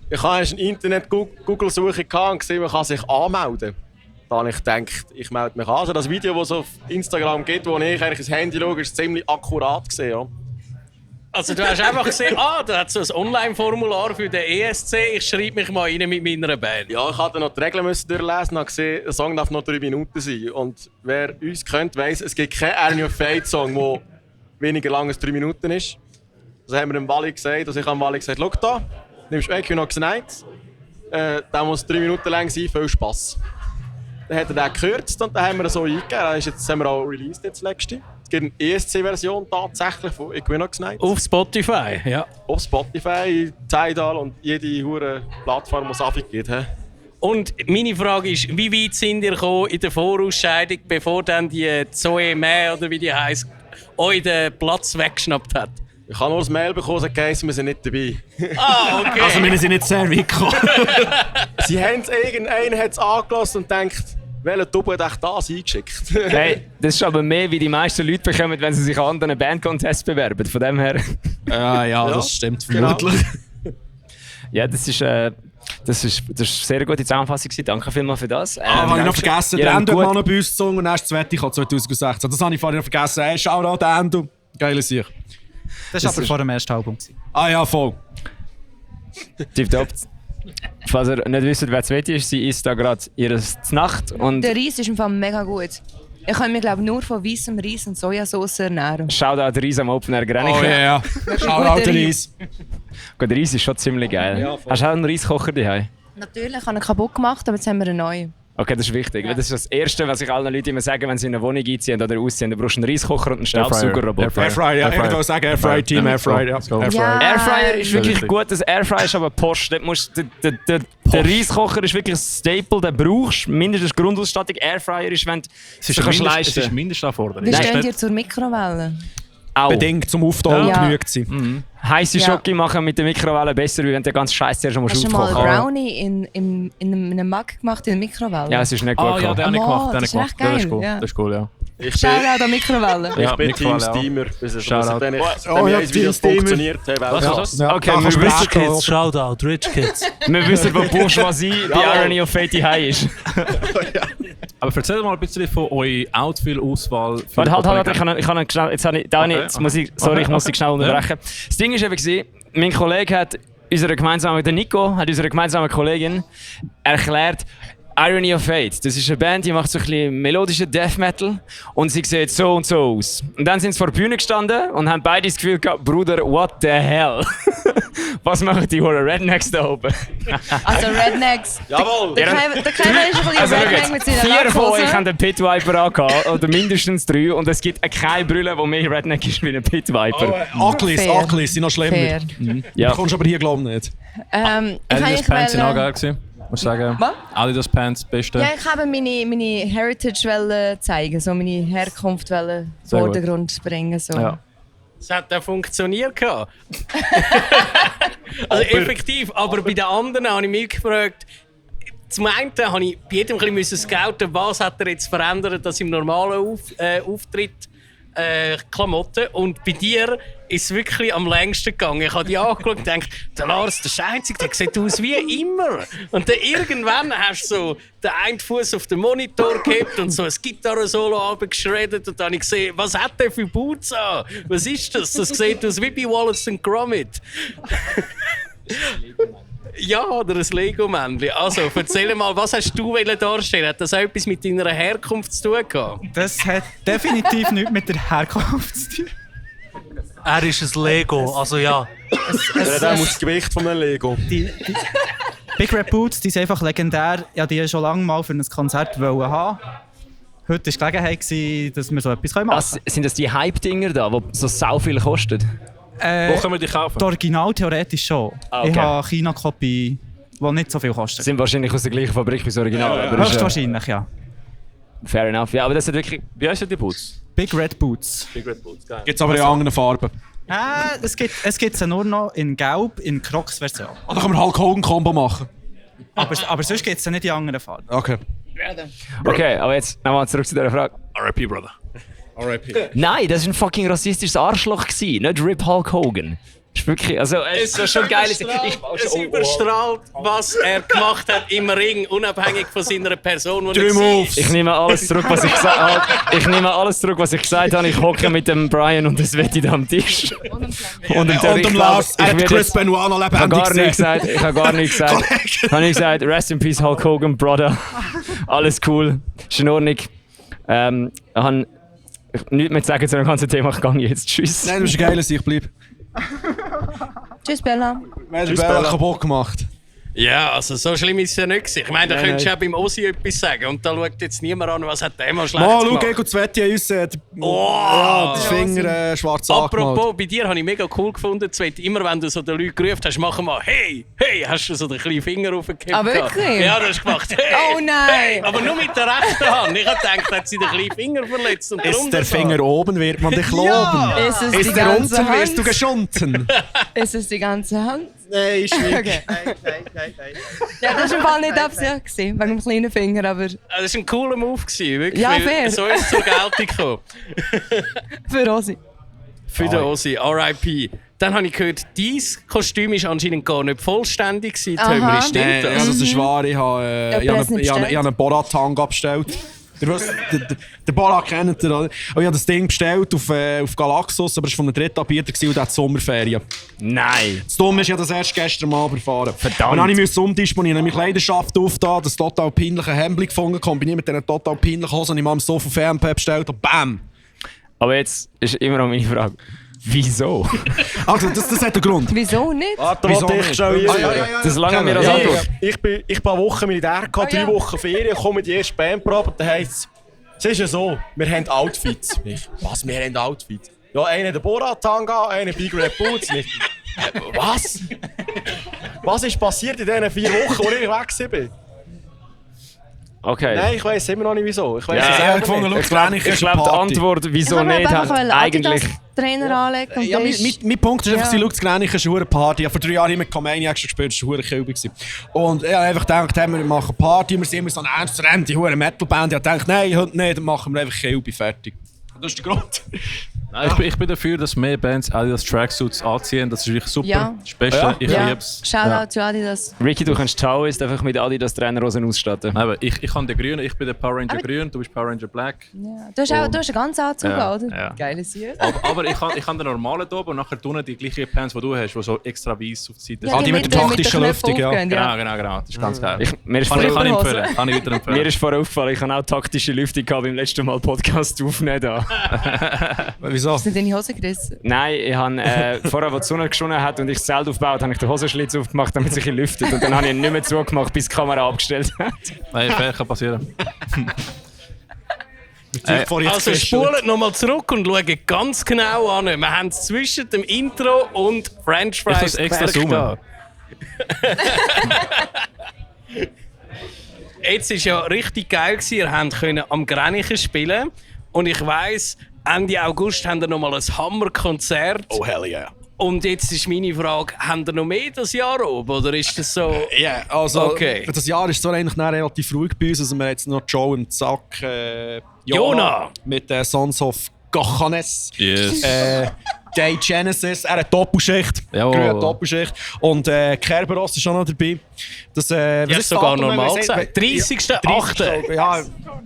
Ich hatte eine Internet-Google-Suche und gesehen, man kann sich anmelden. Da habe ich gedacht, ich melde mich an. Also das Video, das es auf Instagram gibt, wo ich eigentlich ins Handy schaue, ist ziemlich akkurat gesehen, ja. Also du hast einfach gesehen, da hat so ein Online-Formular für den ESC, ich schreibe mich mal rein mit meiner Band. Ja, ich musste noch die Regeln durchlesen und habe gesehen, der Song darf noch 3 Minuten sein. Und wer uns kennt, weiss, es gibt keinen Irony of Fate Song, der weniger lang als 3 Minuten ist. Das haben wir dem Wally gesagt, also ich habe dem Wally gesagt, schau da, nimmst du Equinox Night, der muss 3 Minuten lang sein, viel Spass. Dann hat er den gekürzt und dann haben wir ihn so eingegeben. Jetzt haben wir auch released jetzt letzte. Es gibt eine ESC-Version tatsächlich von Equinox Night. Auf Spotify, ja. Auf Spotify, Tidal und jede hure Plattform, die es gibt. Und meine Frage ist, wie weit sind ihr gekommen in der Vorausscheidung, bevor dann die Zoe May, oder wie die heisst, euch den Platz weggeschnappt hat? Ich habe nur das Mail bekommen, dass wir sind nicht dabei. Ah, okay. Also wir sind nicht sehr weit gekommen. Sie haben es, irgendeiner hat es angelassen und denkt, welcher Double hat das eingeschickt? Hey, das ist aber mehr, wie die meisten Leute bekommen, wenn sie sich an anderen Bandcontests bewerben. Von dem her. Ja, das stimmt vermutlich. Genau. Ja, das ist eine sehr gute Zusammenfassung. Danke vielmals für das. Habe ich noch vergessen, der Endo hat noch bei uns gesungen und erst das zweite kam 2016. Das habe ich vorhin noch vergessen. Hey, schau da, der Endo. Geile Sicht. Das war aber vor dem ersten Album. Ah ja, voll. Tipptopp. Falls ihr nicht wisst, wer zweite ist, sie ist da gerade ihre Nacht. Und der Reis ist im Fall mega gut. Ich kann mich glaube nur von weißem Reis und Sojasauce ernähren. Shoutout Reis am Open Air Grenchen. Oh ja, Shoutout Reis. Gut, der Reis ist schon ziemlich geil. Ja, hast du auch einen Reiskocher daheim? Natürlich, ich habe ihn kaputt gemacht, aber jetzt haben wir einen neuen. Okay, das ist wichtig. Ja. Das ist das Erste, was ich allen Leuten immer sage, wenn sie in eine Wohnung einziehen oder ausziehen. Du brauchst einen Reiskocher und einen Staubsaugerroboter. Airfryer, ja. Ich würde sagen Airfryer, Team Airfryer. Ja. Airfryer ist wirklich gut. Das Airfryer ist aber Porsche. Der Reiskocher ist wirklich ein Staple, den brauchst du. Mindestens Grundausstattung. Airfryer ist, wenn du es kannst leisten. Es ist Mindestanforderung. Wie stehen dir zur Mikrowelle? Auch. Bedingt zum Auftauen genügt sie. Mhm. Heisse Schoki machen mit der Mikrowelle besser, als wenn du den ganzen Scheiß zuerst aufkochen musst. Hast du mal Brownie in einem Mug gemacht in der Mikrowelle? Ja, es ist nicht gut. Ja, den habe ich gemacht. Das ist cool. Das ist cool, ja. Shoutout an Mikrowelle. Ich bin Team Steamer. Shoutout. Wenn ich Video funktioniert habe. Okay, wir Rich Kids, Shoutout, Rich Kids. Wir wissen, wo Bourgeoisie bei Irony of Fate high ist. Aber erzähl mal ein bisschen von eurer Outfit-Auswahl. Warte, ich kann schnell, jetzt muss ich dich schnell unterbrechen. Das Ding war eben, mein Kollege hat unserer gemeinsamen Kollegin erklärt, Irony of Fate, das ist eine Band, die macht so ein bisschen melodischen Death Metal und sie sieht so und so aus. Und dann sind sie vor der Bühne gestanden und haben beide das Gefühl gehabt, Bruder, what the hell? Was machen die Rednecks da oben? Also Rednecks. Jawohl! Der Kevin ist ein bisschen Redneck mit seiner 4 von euch haben einen Pit Viper angehabt, oder mindestens 3, und es gibt keine Brille, die mehr Redneck ist wie ein Pit Viper. Aklis sind noch schlimmer. Ja. Du kommst aber hier, glaube ich, nicht. Adidas Pants sind auch geil gewesen. Muss sagen, was? Adidas Pants, beste. Ja, ich habe meine Heritage zeigen, so meine Herkunft in den Vordergrund bringen. So. Ja. Es hat auch funktioniert. Also effektiv, aber bei den anderen habe ich mich gefragt, zum einen habe ich bei jedem ein bisschen scouten, was hat er jetzt verändert, dass im normalen Auftritt Klamotten. Und bei dir ist es wirklich am längsten gegangen. Ich habe dich angeschaut und gedacht, der Lars, der Einzige, der sieht aus wie immer. Und dann irgendwann hast du so den einen Fuß auf den Monitor gehabt und so ein Gitarre-Solo abgeschreddert. Und dann habe ich gesehen, was hat der für Boots an? Was ist das? Das sieht aus wie bei Wallace & Gromit. Ja, oder ein Lego-Männchen. Also, erzähl mal, was hast du darstellen? Hat das auch etwas mit deiner Herkunft zu tun gehabt? Das hat definitiv nichts mit der Herkunft zu tun. Er ist ein Lego, also ja. Der muss das Gewicht von einem Lego. Die Big Red Boots, die sind einfach legendär. Ja, die schon lange mal für ein Konzert haben. Heute war die Gelegenheit, dass wir so etwas machen können. Sind das die Hype-Dinger da, die so sau viel kosten? Wo können wir die kaufen? Das Original theoretisch schon. Okay. Ich habe eine China-Kopie, die nicht so viel kostet. Sind wahrscheinlich aus der gleichen Fabrik wie das Original. Ja, höchstwahrscheinlich, ja. Fair enough. Ja, aber das hat wirklich... Wie heißen die Boots? Big Red Boots. Big Red Boots, geil. Gibt es aber in anderen Farben. Es gibt sie nur noch in Gelb, in Crocs-Version. Oder können wir Hulk Hogan-Kombo machen? Aber sonst gibt es sie nicht in anderen Farben. Okay. Okay, aber jetzt nochmal zurück zu dieser Frage. R.I.P. Brother. R.I.P. Nein, das war ein fucking rassistisches Arschloch, nicht Rip Hulk Hogan. Das ist wirklich, also es ist schon geil. Es überstrahlt, was er gemacht hat im Ring, unabhängig von seiner Person. Ich nehme alles zurück, was ich gesagt habe. Ich hocke mit dem Brian und das wette da am Tisch. Und dem Lars, Chris Benoit noch lebendig gesehen. Ich habe gar nichts gesagt. Ich habe nicht gesagt, Rest in Peace Hulk Hogan, Brother. Alles cool, ist in Ordnung. Ich habe nichts mehr zu sagen zu dem ganzen Thema, ich gehe jetzt. Tschüss. Nein, das ist geil, ich bleibe. Tschüss, Bella. Tschüss, Bella. Kaputt gemacht. Ja, also so schlimm ist es ja nicht gewesen. Ich meine, da könntest du auch beim Ossi etwas sagen und da schaut jetzt niemand an, was hat der mal schlecht gemacht. Schau, Ego Zwetti uns die Finger schwarz angemalt. Apropos, bei dir habe ich mega cool gefunden, Zwetti, immer wenn du so den Leuten gerufen hast, mach mal «Hey, hey!» hast du so den kleinen Finger raufgehabt. Ah, wirklich? Ja, du hast gemacht «Hey, oh nein!» hey. Aber nur mit der rechten Hand. Ich habe gedacht, hat sie den kleinen Finger verletzt. Und ist der Finger oben, wird man dich loben. Ja. Ist es die der ganze unten, Hand? wirst du geschunden. Ist es die ganze Hand? Nein, ist nicht. Okay. Ja, das war im Fall nicht Absicht, wegen dem kleinen Finger, aber... Das war ein cooler Move, wirklich. Ja, fair. So ist es zur Geltung gekommen. Für Ossi. Für den Ossi, R.I.P. Dann habe ich gehört, dein Kostüm war anscheinend gar nicht vollständig gewesen, Tömeri. Stimmt das? Ja, das ist wahr. Ich habe einen Borat-Tanga bestellt. Der Borat kennt ihr, oder? Ich habe das Ding bestellt auf Galaxus, aber es war von einem Drittanbieter und der hat Sommerferien. Nein! Das Dumme ist ja das erst gestern Abend erfahren. Verdammt! Und dann musste ich umdisponieren. Ich habe meine Kleiderschaft aufgetan, das total peinliche Hemd gefunden, kombiniert mit diesen total peinlichen Hosen, die ich mal am Sofa Fernpay bestellt und BAM! Aber jetzt ist immer noch meine Frage. Wieso? Also, das hat einen Grund. Wieso nicht? Warte, ich schon hier. Das lange mir als Antwort. Ich bin eine Woche Militär, 3 Wochen Ferien, komme in die erste Bandprobe und dann heisst es ist ja so, wir haben Outfits. Was, wir haben Outfits? Ja, einer der Borat-Tanga, einer Big Red Boots. Was? Was ist passiert in diesen 4 Wochen, wo ich weg bin? Okay. Nein, ich weiss immer noch nicht wieso. Ich weiss Ich glaube, die Antwort, wieso nicht, hat eigentlich... Trainer anlegen und ja, mein Punkt ist einfach, sie schaut, das Grenich ist eine Party. Ich habe vor 3 Jahren immer Comaniacs gespielt, das war eine Kilbe. Und ich habe einfach gedacht, wir machen Party, wir sind immer so eine ernst Metal-Band. Ich habe gedacht, nein, heute nicht, dann machen wir einfach Kilbe, fertig. Das ist der Grund. Nein, ich bin dafür, dass mehr Bands Adidas Tracksuits anziehen. Das ist wirklich super. Ja. Special. Ich lieb's. Shoutout zu Adidas. Ricky, du kannst Taoist einfach mit Adidas Trainerhosen ausstatten. Aber ich habe den Grünen, ich bin der Power Ranger Grün, du bist Power Ranger Black. Ja. Du hast einen ganzen Anzug, oder? Ja. Geiles Sieg. Aber ich habe den normalen da oben und nachher unten die gleichen Pants, die du hast, die so extra weiß auf die Seite sind. Die mit der taktischen Lüftung, ja. Genau. Das ist ganz geil. Mir ist Kann ich wieder empfehlen. Mir ist vorher aufgefallen, ich habe auch taktische Lüftung gehabt beim letzten Mal Podcast aufnehmen. Da. Wieso? Sind deine Hosen gerissen? Nein, ich habe vorher, als die Sonne geschonnen hat und ich das Zelt aufgebaut habe, ich den Hosenschlitz aufgemacht, damit sich lüftet. Und dann habe ich ihn nicht mehr zugemacht, bis die Kamera abgestellt hat. Nein, fair, kann passieren. Also spulen nochmal zurück und schauen ganz genau an. Wir haben es zwischen dem Intro und French Fries extra zoomen. Jetzt war ja richtig geil, ihr könnt am Gränichen spielen. Und ich weiss, Ende August haben wir nochmal ein Hammerkonzert. Oh, hell yeah. Und jetzt ist meine Frage, haben ihr noch mehr das Jahr oben, oder ist das so... Ja, also okay. Das Jahr ist so eigentlich relativ ruhig bei uns. Also wir haben jetzt noch Joe im Zack. Jona! Mit Sons of Gachanes. Yes. Day Genesis, er hat Doppelschicht. Grüne Doppelschicht. Und Kerberos ist auch noch dabei. Das ist sogar normal gesagt. 30.8. Ja,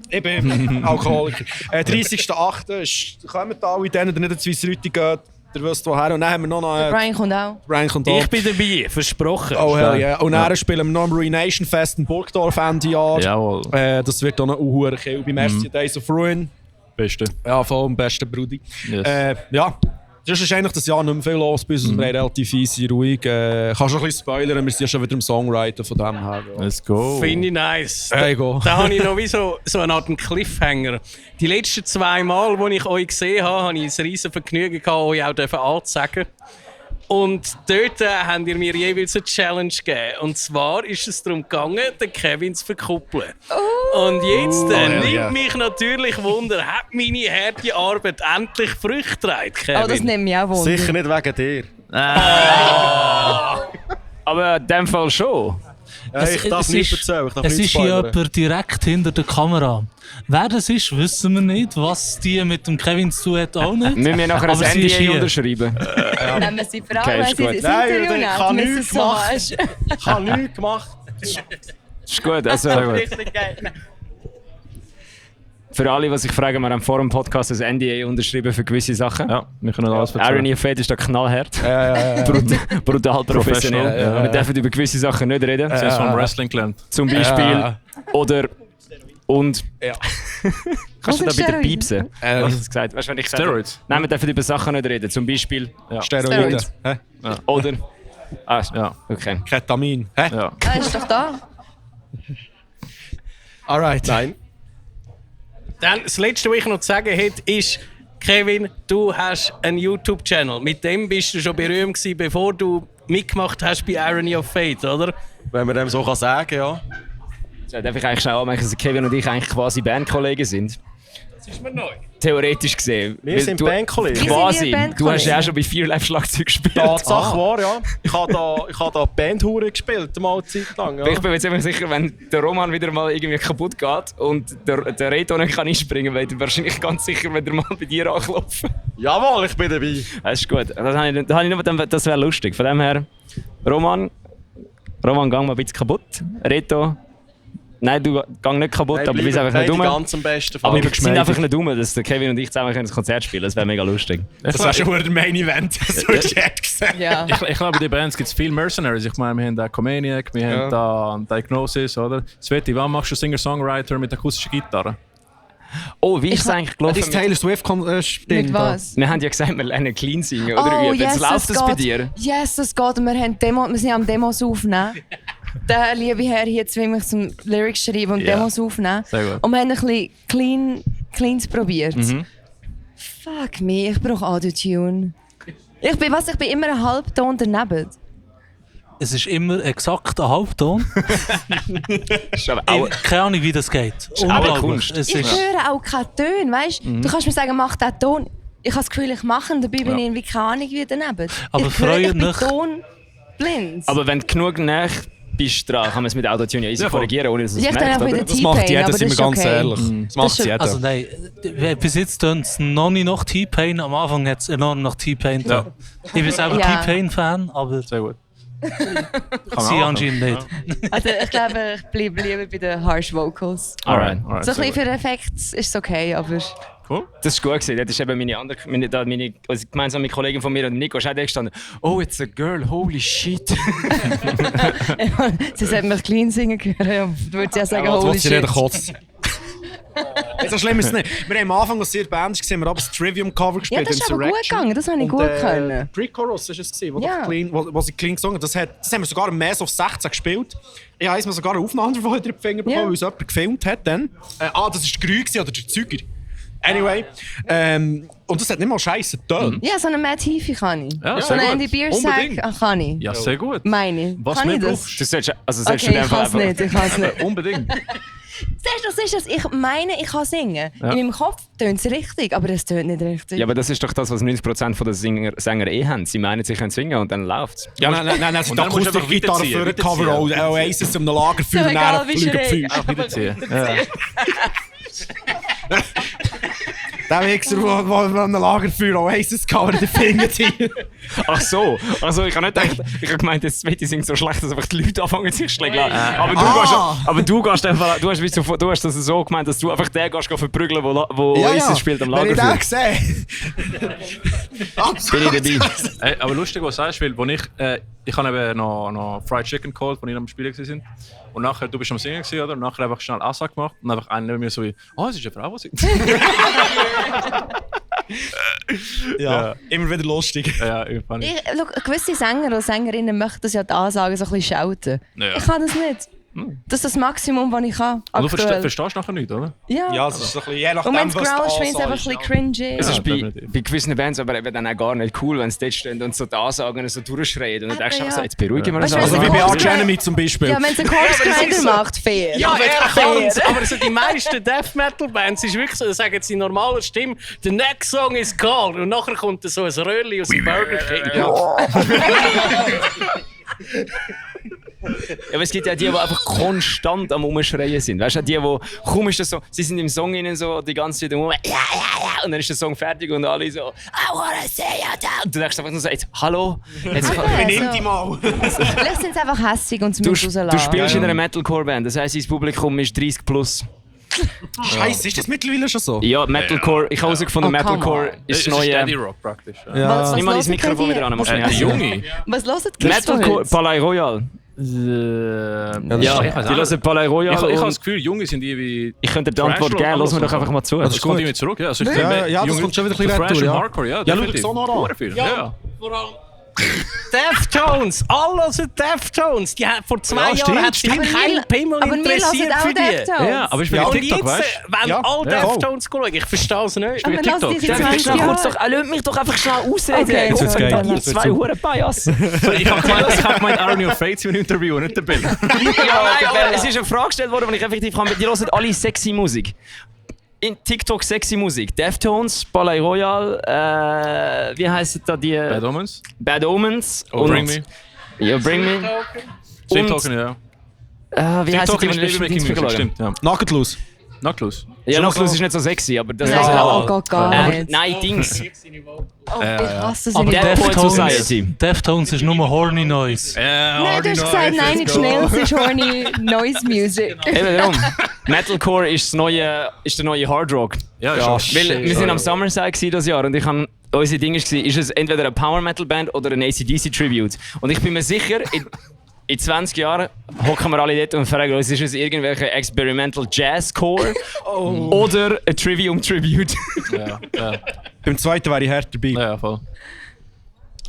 ich bin Alkoholiker. 30.8. kommen alle denen, die nicht ins Wiesrüti gehen. Ihr wisst woher. Und dann haben wir noch... Brian kommt auch. Ich bin dabei, versprochen. Oh hell yeah. Und dann spielen wir noch am Renation Fest in Burgdorf Ende Jahr. Jawohl. Das wird dann noch ein Kill bei Merci Days of Ruin. Beste. Ja, voll am besten Brudi. Yes. Ja. Das ist eigentlich das Jahr nicht mehr viel los bei uns. Wir haben relativ easy, ruhig. Kannst schon ein bisschen spoilern, wir sind ja schon wieder im Songwriter von dem her. Let's go. Finde ich nice. Hey, go. Da habe ich noch wie so eine Art Cliffhanger. Die letzten 2 Mal, als ich euch gesehen habe, habe ich ein riesen Vergnügen gehabt, euch auch anzusagen. Und dort habt ihr mir jeweils eine Challenge gegeben. Und zwar ist es darum gegangen, den Kevin zu verkuppeln. Und jetzt nimmt mich natürlich Wunder, hat meine harte Arbeit endlich Früchte getragen, Kevin? Oh, das nimmt mich auch Wunder. Sicher nicht wegen dir. Aber in dem Fall schon. Ja, ich darf nicht erzählen. Es ist hier jemand direkt hinter der Kamera. Wer das ist, wissen wir nicht. Was die mit dem Kevin zu tun hat, auch nicht. Müssen wir nachher ein NDA unterschreiben? Nehmen wir sie vor allem, Okay, ist weil sie gut. das Interview ich habe nehmen. nichts gemacht. Ich habe nichts gemacht. Ist gut, also gut. Für alle, die sich fragen, wir haben vor dem Podcast ein NDA unterschrieben für gewisse Sachen. Ja, wir können alles erzählen. Irony of Fate ist da knallhart. Brutal professionell. Wir dürfen über gewisse Sachen nicht reden. Sie haben vom Wrestling gelernt. Zum Beispiel. Oder. Und. Ja. Kannst du da bitte piepsen? Was hast du gesagt? Weißt du, wenn ich sage, Steroids. nein, wir dürfen über Sachen nicht reden. Zum Beispiel. Steroide. Oder. Ah, Ja. okay. Ketamin. Ja. Ah, ist doch da. Alright. Nein. Dann, das Letzte, was ich noch zu sagen hätte, ist, Kevin, du hast einen YouTube-Channel. Mit dem bist du schon berühmt gewesen, bevor du mitgemacht hast bei Irony of Fate, oder? Wenn man dem so sagen kann, ja. So, darf ich eigentlich auch anmerken, dass Kevin und ich eigentlich quasi Bandkollegen sind? Das ist mir neu. Theoretisch gesehen. Wir sind Bandkollegen. Quasi. Wir sind Du hast ja Bandkollegen. auch schon bei Fear Life Schlagzeug gespielt. Tatsache war, ja. Ich habe da Bandhure gespielt, mal eine Zeit lang. Ja. Ich bin mir ziemlich sicher, wenn der Roman wieder mal irgendwie kaputt geht und der Reto nicht kann einspringen kann, wird er wahrscheinlich ganz sicher wieder mal bei dir anklopfen. Jawohl, ich bin dabei. Das ist gut. Das wäre lustig. Von dem her, Roman, gang mal ein bisschen kaputt. Reto, nein, du gang nicht kaputt, aber wir sind einfach nicht dumm. Ganz am besten Fall. Aber wir sind einfach nicht dumm, dass der Kevin und ich zusammen ein Konzert spielen können. Das wäre mega lustig. Das war schon der Main Event. So Chat gesehen. Ja. Ich glaube, bei den Bands gibt es viele Mercenaries. Ich meine, wir haben da Comaniac, wir haben da Diagnosis, oder? Sveti, wann machst du Singer-Songwriter mit akustischer Gitarre? Oh, wie ist es eigentlich gelaufen? Das Taylor Swift-Ding. Mit was? Wir haben ja gesagt, wir lernen clean singen oder üben. Jetzt läuft das bei dir. Yes, das geht. Und wir sind am Demos aufnehmen. Der liebe Herr hier zwingt mich zum Lyrics schreiben und Demos aufnehmen. Sehr gut. Und wir haben ein bisschen Cleans probiert. Fuck me, ich brauche Autotune. Ich bin immer einen Halbton daneben. Es ist immer exakt ein Halbton. Keine Ahnung, wie das geht. Unglaublich. Ich höre auch keine Töne, weißt du? Du kannst mir sagen, mach diesen Ton. Ich habe das Gefühl, ich mache ihn, dabei bin ich irgendwie keine Ahnung wie daneben. Aber ich freut bin mich. tonblind. Aber wenn du genug näher bist dran, kann man es mit Autotune ja easy korrigieren, ohne dass es Ich merkt, dann auch wieder oder? Das macht T-Pain, jeder, aber sind das wir ist ganz okay. ehrlich. Das macht jeder. Also nein, bis jetzt tönt es noch nicht nach T-Pain. Am Anfang hat es enorm nach T-Pain getan. Ich bin selber T-Pain-Fan, aber Sehr gut. sie anscheinend nicht. Also ich glaube, ich bleibe lieber bei den Harsh Vocals. Alright. So ein bisschen für Effekt ist es okay, aber... Cool. Das ist gut gewesen. Das ist eben meine gemeinsame Kollegin von mir und Nico ist auch da gestanden. Oh, it's a girl, holy shit. Sie sollten mich clean singen hören. Du würdest ja sagen, holy Trotzdem shit. jeder kotzt. So schlimm ist es nicht. Wir haben am Anfang, als ihr Band war, haben wir aber das Trivium-Cover gespielt. Ja, das ist aber gut gegangen, das habe ich gut können. Pre-Chorus war es, Ja. wo sie clean gesungen haben. Das haben wir sogar im Mass of 16 gespielt. Ich habe sogar eine Aufnahme davon in die Finger bekommen, weil es jemand gefilmt hat. Dann. Das war der Grü oder der Züger. Anyway. Und das hat nicht mal scheisse Töne. Ja, so eine Matt Heafy kann ich. Ja, so sehr eine gut. Andy Biersack kann ich. Ja, sehr gut. Meine ich. Was kann mehr ich das? brauchst Du solltest, Okay, ich kann es nicht, ich kann es nicht. Unbedingt. Siehst du, ich meine, ich kann singen. Ja. In meinem Kopf tönt es richtig, aber es tönt nicht richtig. Ja, aber das ist doch das, was 90% der Sänger haben. Sie meinen, sie können singen und dann läuft es. Ja, nein, es ist doch Akustik-Gitarre für ein Cover, auch Oasis um ein Lagerfeuer und dann Flügelpfeil. Auch wiederziehen. Der Wichser, der an einem Lagerfeuer Oasis-Cover den Finger zieht. Ach so, also ich habe nicht gedacht, ich habe gemeint, das Sveti singt so schlecht, dass einfach die Leute anfangen sich zu schlägen. Aber du hast das so gemeint, dass du einfach den gehst verprügeln, wo Oasis spielt am Lagerfeuer. Wenn ich den sehe. Bin ich dabei. Hey, aber lustig, was du sagst, weil ich habe eben noch Fried Chicken geholt, als ich am Spielen war. Und nachher, du bist am Singen gewesen, oder? Und nachher einfach schnell Ansage gemacht und einfach einer mir so wie, es ist eine Frau, die singt. Ja, immer wieder lustig. Ja, fand ich. Gewisse Sänger und Sängerinnen möchten das ja die Ansagen so ein bisschen schauten. Ja. Ich kann das nicht. Das ist das Maximum, was ich kann. Und du verstehst nachher nicht, oder? Ja, es ist so ein bisschen, je nachdem, und wenn es was growlst, die finde ich es einfach ein bisschen cringy. Es ist bei gewissen Bands aber eben dann auch gar nicht cool, wenn sie dort stehen und so die Ansagen so durchschreien. Und dann denkst du einfach so, jetzt beruhigen wir uns. Also wie bei Arch Enemy zum Beispiel. Ja, wenn es einen Chorus-Grinder macht, fair. Ja, er kann's. Aber so die meisten Death Metal Bands ist wirklich so, da sagen sie in normaler Stimme, the next song is called. Und nachher kommt so ein Röhrli aus dem Burger King. Ja. Ja, aber es gibt ja die einfach konstant am Umschreien sind. Weißt du, die kaum ist das so, sie sind im Song innen so die ganze Zeit und dann ist der Song fertig und alle so, I wanna say it. Und du denkst einfach nur so, jetzt, hallo? Jetzt, benimm dich mal. Vielleicht sind sie einfach hässig und sie müssen rauslassen. Du spielst in einer Metalcore-Band, das heisst, dein Publikum ist 30 plus. Scheiße, ist das mittlerweile schon so? Ja, Metalcore, ich habe herausgefunden, Metalcore ist das neue... Steady Rock praktisch. Ja. Nimm mal dein Mikrofon wieder an, Junge. Was hört ihr Metalcore, Palais Royal. Ja, die hören Palais Royal. Ich habe das Gefühl, Junge sind die wie... Ich könnte die Antwort geben, lass mir doch einfach mal zu. Das kommt immer zurück, ja. Also das kommt schon wieder ein bisschen retour, ja. Hardcore, ja. Ja, schau dich so noch an. Ja, vor allem Deftones, alle aus Deftones. Die haben vor 2 Jahren hat sich kein Pimmel interessiert für die. Ja, aber ich bin Und TikTok, jetzt weißt wollen alle Deftones schauen. Ich verstehe es nicht. Aber lass die seit 20 Jahren. Lass mich doch einfach schnell ausreden. Okay. Jetzt wird's geil. Ihr zwei Huren Bias. Ich habe gemeint, Irony of Fates im Interview, nicht der Bill. Ja, nein, aber es ist eine Frage gestellt worden, die ich effektiv kann. Die hören alle sexy Musik. In TikTok sexy Musik. Deftones, Palais Royal, wie heisst da die? Bad Omens. Bad Omens. Oh, Bring Me. Ja, Bring Me. Street Talking, ja. Wie heisst die Music, stimmt, ja. Nugget Loose. Knocklos. Ja, Knocklos ist nicht so sexy, aber das Nein, ist oh Gott, gar nicht. Nein, Dings. Oh, ich hasse sie Aber nicht. Dead Poet Society. Deftones ist nur Horny Noise. Nein, du hast gesagt, nein, nicht schnell, es ist horny Noise Music. Eben darum. Metalcore ist der neue Hard Rock. Ja, Weil wir sind am Summerside dieses Jahr und ich habe unsere Dinge gesehen, ist es entweder eine Power Metal Band oder ein AC/DC Tribute. Und ich bin mir sicher, in 20 Jahren hocken wir alle dort und fragen uns, ist es irgendwelche Experimental Jazzcore oder ein Trivium Tribute? Ja. Beim zweiten wäre ich härter dabei. Ja, voll.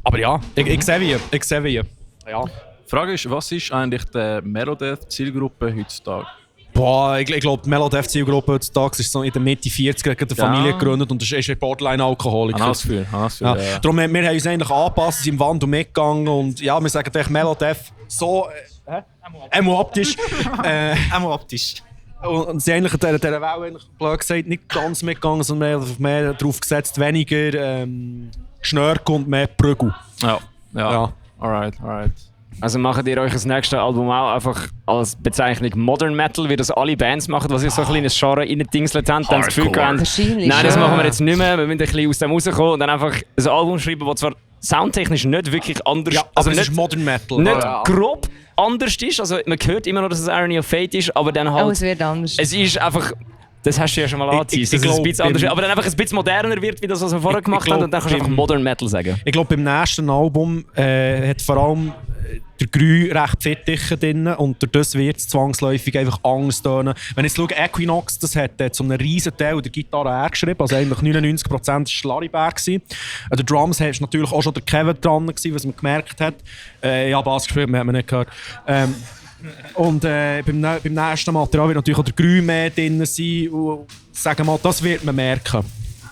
Aber ja, ich sehe wie. Ja. Die Frage ist, was ist eigentlich die Melodeath-Zielgruppe heutzutage? Boah, ich glaube, die Melodeath-Zielgruppe heutzutage ist so in der Mitte 40 eine Familie gegründet und das ist Borderline-Alkoholiker. Ja. Darum, wir haben uns eigentlich angepasst, sind im Wandel mitgegangen und ja, wir sagen eigentlich Melodeath so... optisch. optisch. Und sie eigentlich dieser Welle, blöd gesagt, nicht ganz mitgegangen, sondern mehr darauf gesetzt, weniger Schnörk und mehr Prügel. Ja. Alright. Also macht ihr euch das nächste Album auch einfach als Bezeichnung Modern Metal, wie das alle Bands machen, was ihr so ein kleines Genre reindingselt habt, dann das Gefühl habt, nein, das machen wir jetzt nicht mehr, wir müssen ein bisschen aus dem rauskommen und dann einfach ein Album schreiben, das zwar soundtechnisch nicht wirklich anders, ja, also aber nicht es ist Modern Metal. Nicht grob anders ist, also man hört immer noch, dass es Irony of Fate ist, aber dann halt... Oh, es wird anders. Es ist einfach... Das hast du ja schon mal angezeigt, dass es ein bisschen anders ist, aber dann einfach ein bisschen moderner wird, wie das, was wir vorher gemacht haben, und dann kannst du einfach Modern Metal sagen. Ich glaube, beim nächsten Album hat vor allem der Grü recht fettig drin und durch das wird es zwangsläufig einfach anders tönen. Wenn ich jetzt schaue, Equinox, das hat zu einem riesen Teil der Gitarre geschrieben, also eigentlich 99% war Larryberg. Der Drums war natürlich auch schon der Kevin dran, was man gemerkt hat. Ja, Bass gespielt, man hat man nicht gehört. Und beim nächsten Material wird natürlich auch der Grün mehr drin sein. Und, sagen wir mal, das wird man merken.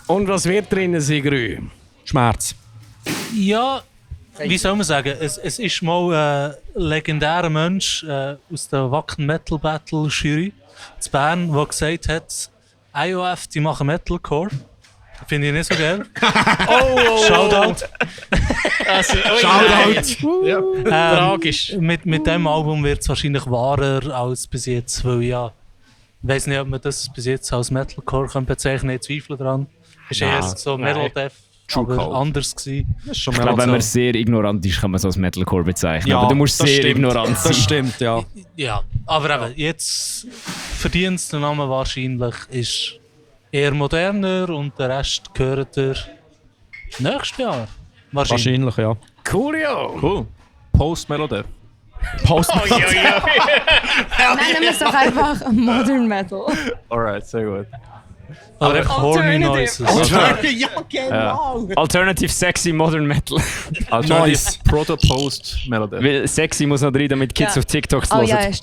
Und was wird drin sein, Grün? Schmerz. Ja, wie soll man sagen, es ist mal ein legendärer Mensch aus der Wacken Metal Battle Jury zu Bern, der gesagt hat, IOF, die machen Metalcore. Finde ich nicht so geil. Shoutout. Shoutout. Tragisch. Mit dem Album wird es wahrscheinlich wahrer als bis jetzt, weil ja, ich weiß nicht, ob man das bis jetzt als Metalcore kann bezeichnen, ich zweifle daran. Ist eher so Metal Death, aber anders gewesen. Ich glaube, wenn man sehr ignorant ist, kann man es als Metalcore bezeichnen. Ja, aber du musst sehr stimmt. ignorant sein. Das stimmt, ja. Ja, aber eben, jetzt verdient der Name wahrscheinlich ist eher moderner und der Rest gehört er nächstes Jahr. Wahrscheinlich, ja. Coolio. Cool. Post-Melody. Nennen wir es doch einfach Modern Metal. Alright, sehr gut. Aber einfach Horny Noises. Ja, genau. Alternative Sexy Modern Metal. Nice. Proto-Post-Melody. Weil Sexy muss noch rein, damit Kids auf TikToks Oh hören. ja,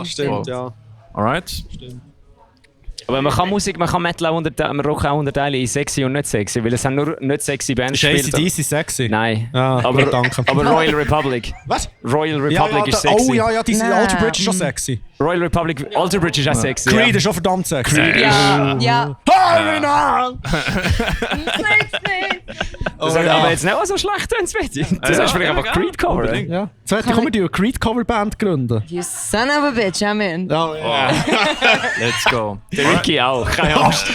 stimmt. Ja. Alright. Aber man kann Metal auch Rock auch unterteilen in sexy und nicht sexy, weil es haben nur nicht sexy Bands Ist ACDC sexy? Nein. Ja, aber, danke. aber Royal Republic. Was? Royal Republic ist sexy. Oh ja, diese Alter Bridge ist schon sexy. Royal Republic, Alter Bridge ist auch sexy. Creed ist schon verdammt sexy. Creed Ja. Das ist aber jetzt nicht so schlecht, wenn es wird. Das ist vielleicht einfach Creed-Cover. Ja. Zweite, können wir eine Creed-Cover-Band gründen? You son of a bitch, I'm in. Oh, yeah. Let's go. Der Ricky auch, keine Angst.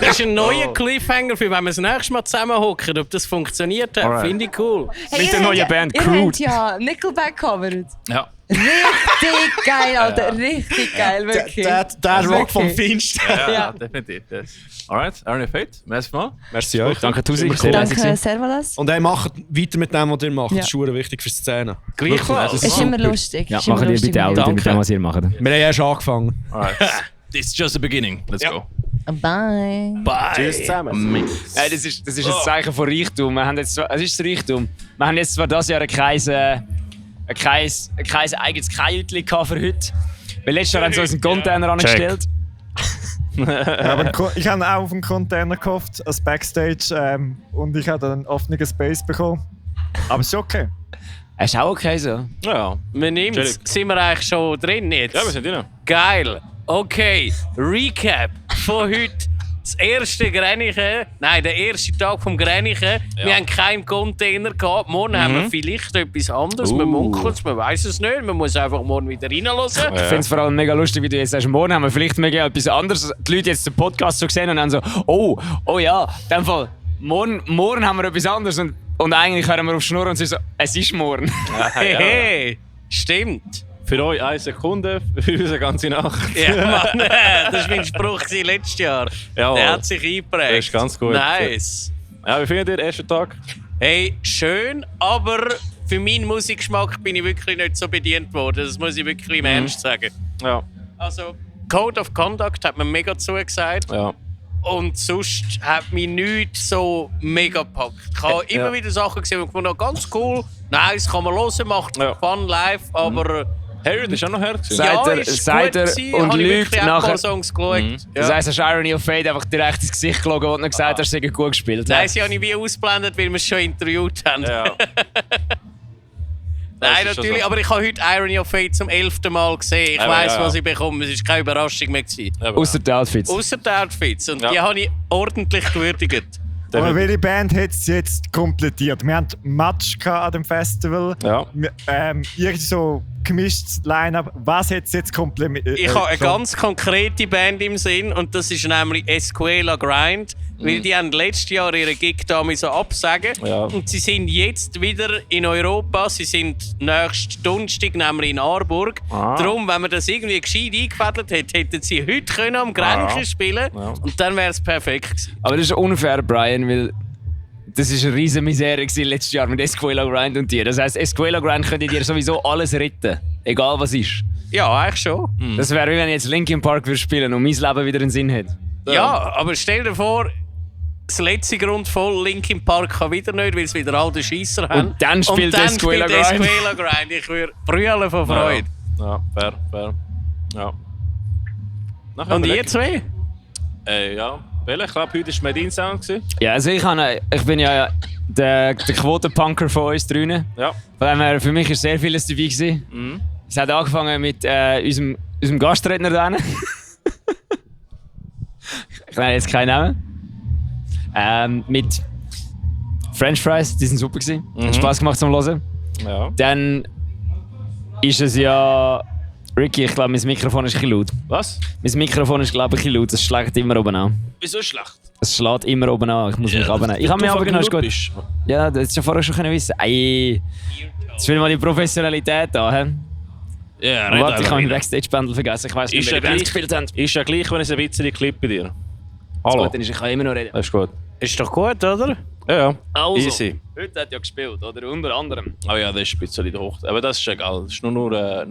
Das ist ein neuer Cliffhanger, für wenn wir das nächste Mal zusammenhocken, ob das funktioniert hat. Finde ich cool. Mit der neuen Band Ihr Crude. habt ja Nickelback covered. Ja. Richtig geil, Alter. Richtig geil, wirklich. Der Rock vom Feinsten. Ja, definitiv. Yes. Alright, Iron Fate. Merci mal. Merci euch. Danke, Tusi. Danke, Servalas. Und macht weiter mit dem, was ihr macht. Ja. Das ist super wichtig für die Szene. Gleichfalls. Es ist immer lustig. Ja, Ist immer machen die lustig bitte auch mit wieder mit dem, was ihr macht. Wir haben erst angefangen. Alright. This is just the beginning. Let's go. Bye. Bye. Tschüss zusammen. Das ist ein Zeichen von Reichtum. Wir haben jetzt, es ist das Reichtum. Wir haben jetzt zwar dieses Jahr kein eigenes Kajütli für heute. Weil letztes Jahr haben sie uns einen Container angestellt. Ja, aber ich habe auch auf einen Container gehofft, als Backstage. Und ich habe einen offenen Space bekommen. Aber es ist okay. Ist auch okay so. Ja. Wir nehmen es. Sind wir eigentlich schon drin jetzt? Ja, wir sind drin. Geil. Okay, Recap von heute. Das erste Gränichen, nein, der erste Tag vom Gränichen. Ja. Wir haben keinen Container gehabt. Morgen haben wir vielleicht etwas anderes. Man munkelt es, man weiß es nicht. Man muss einfach morgen wieder reinhören. Ich finde es vor allem mega lustig, wie du jetzt sagst, morgen haben wir vielleicht mega etwas anderes. Die Leute jetzt den Podcast so gesehen und dann so, oh ja, in dem Fall, morgen haben wir etwas anderes. Und eigentlich hören wir auf Schnurren und sie so, es ist morgen. Hey, stimmt. Für euch 1 Sekunde, für uns eine ganze Nacht. Ja, Mann, das war mein Spruch letztes Jahr. Jawohl. Der hat sich eingeprägt. Das ist ganz gut. Nice. Ja, wie findet ihr den ersten Tag? Hey, schön, aber für meinen Musikgeschmack bin ich wirklich nicht so bedient worden. Das muss ich wirklich im Ernst sagen. Ja. Also, Code of Conduct hat mir mega zugesagt. Ja. Und sonst hat mich nichts so mega gepackt. Ich habe immer wieder Sachen gesehen, die ich fand, ganz cool. Nice, kann man hören, macht Fun live, aber... Harry, das war auch noch hart. Sagt er und lügt nachher. Songs geschaut. Das heisst, hast du Irony of Fate einfach direkt ins Gesicht geschaut und gesagt hast, sie gut gespielt. Nein, sie haben wie ausgeblendet, weil wir es schon interviewt haben. Ja. Nein, natürlich, so. Aber ich habe heute Irony of Fate zum 11. Mal gesehen. Ich weiss, was ich bekomme. Es war keine Überraschung mehr. Außer die Outfits. Außer die Outfits. Und die habe ich ordentlich gewürdigt. Aber welche Band hat es jetzt komplettiert? Wir hatten Match an dem Festival. Ja. Irgendwie so gemischtes Line-Up. Was hat es jetzt komplettiert? Ich habe eine ganz konkrete Band im Sinn und das ist nämlich Escuela Grind. Weil die haben letztes Jahr ihren Gig da absagen. Ja. Und sie sind jetzt wieder in Europa. Sie sind nächsten Donnerstag nämlich in Aarburg. Darum, wenn man das irgendwie gescheit eingefädelt hätte, hätten sie heute können am Grenchen spielen können. Und dann wäre es perfekt gewesen. Aber das ist unfair, Brian, weil das war eine riesen Misere letztes Jahr mit Escuela Grind und dir. Das heisst, Escuela Grind könnte dir sowieso alles retten. Egal was ist. Ja, eigentlich schon. Das wäre wie wenn ich jetzt Linkin Park spielen und mein Leben wieder einen Sinn hätte. Ja, aber stell dir vor, das letzte Grund voll Linkin Park kann wieder nicht, weil sie wieder all den Scheisser haben. Und dann spielt Escuela Grind. Ich würde brüllen von Freude. Ja, fair. Ja. Und ihr zwei? Ja. Welcher? Ich glaube, heute war Medin Sound. Ja, also ich bin ja der Quotenpunker von uns drinnen. Ja. Von dem her, für mich war sehr vieles dabei gewesen. Mhm. Es hat angefangen mit unserem Gastredner da. Ich nenne jetzt keinen Namen. Mit French Fries, die sind super gewesen. Hat Spaß gemacht zum Hören. Ja. Dann ist es ja... Ricky, ich glaube, mein Mikrofon ist ein bisschen laut. Was? Mein Mikrofon ist, glaube ich, ein bisschen laut. Es schlägt immer oben an. Wieso schlecht? Es schlägt immer oben an. Ich muss mich abnehmen. Ich habe mich aber genau gut. Ja, das hättest du vorher schon wissen können. Ey, jetzt will ich mal die Professionalität da. He? Ja, warte, ich habe meinen Backstage-Bändel vergessen. Ich weiss nicht, wie die gespielt haben. Ist ja gleich, wenn es ein bisschen Clip bei dir. Hallo. Gut, dann ich kann immer noch reden. Das ist gut. Ist doch gut, oder? Ja. Also, easy. Heute hat ja gespielt, oder? Unter anderem. Oh ja, das ist ein bisschen der Hoch. Aber das ist egal. Das ist nur der...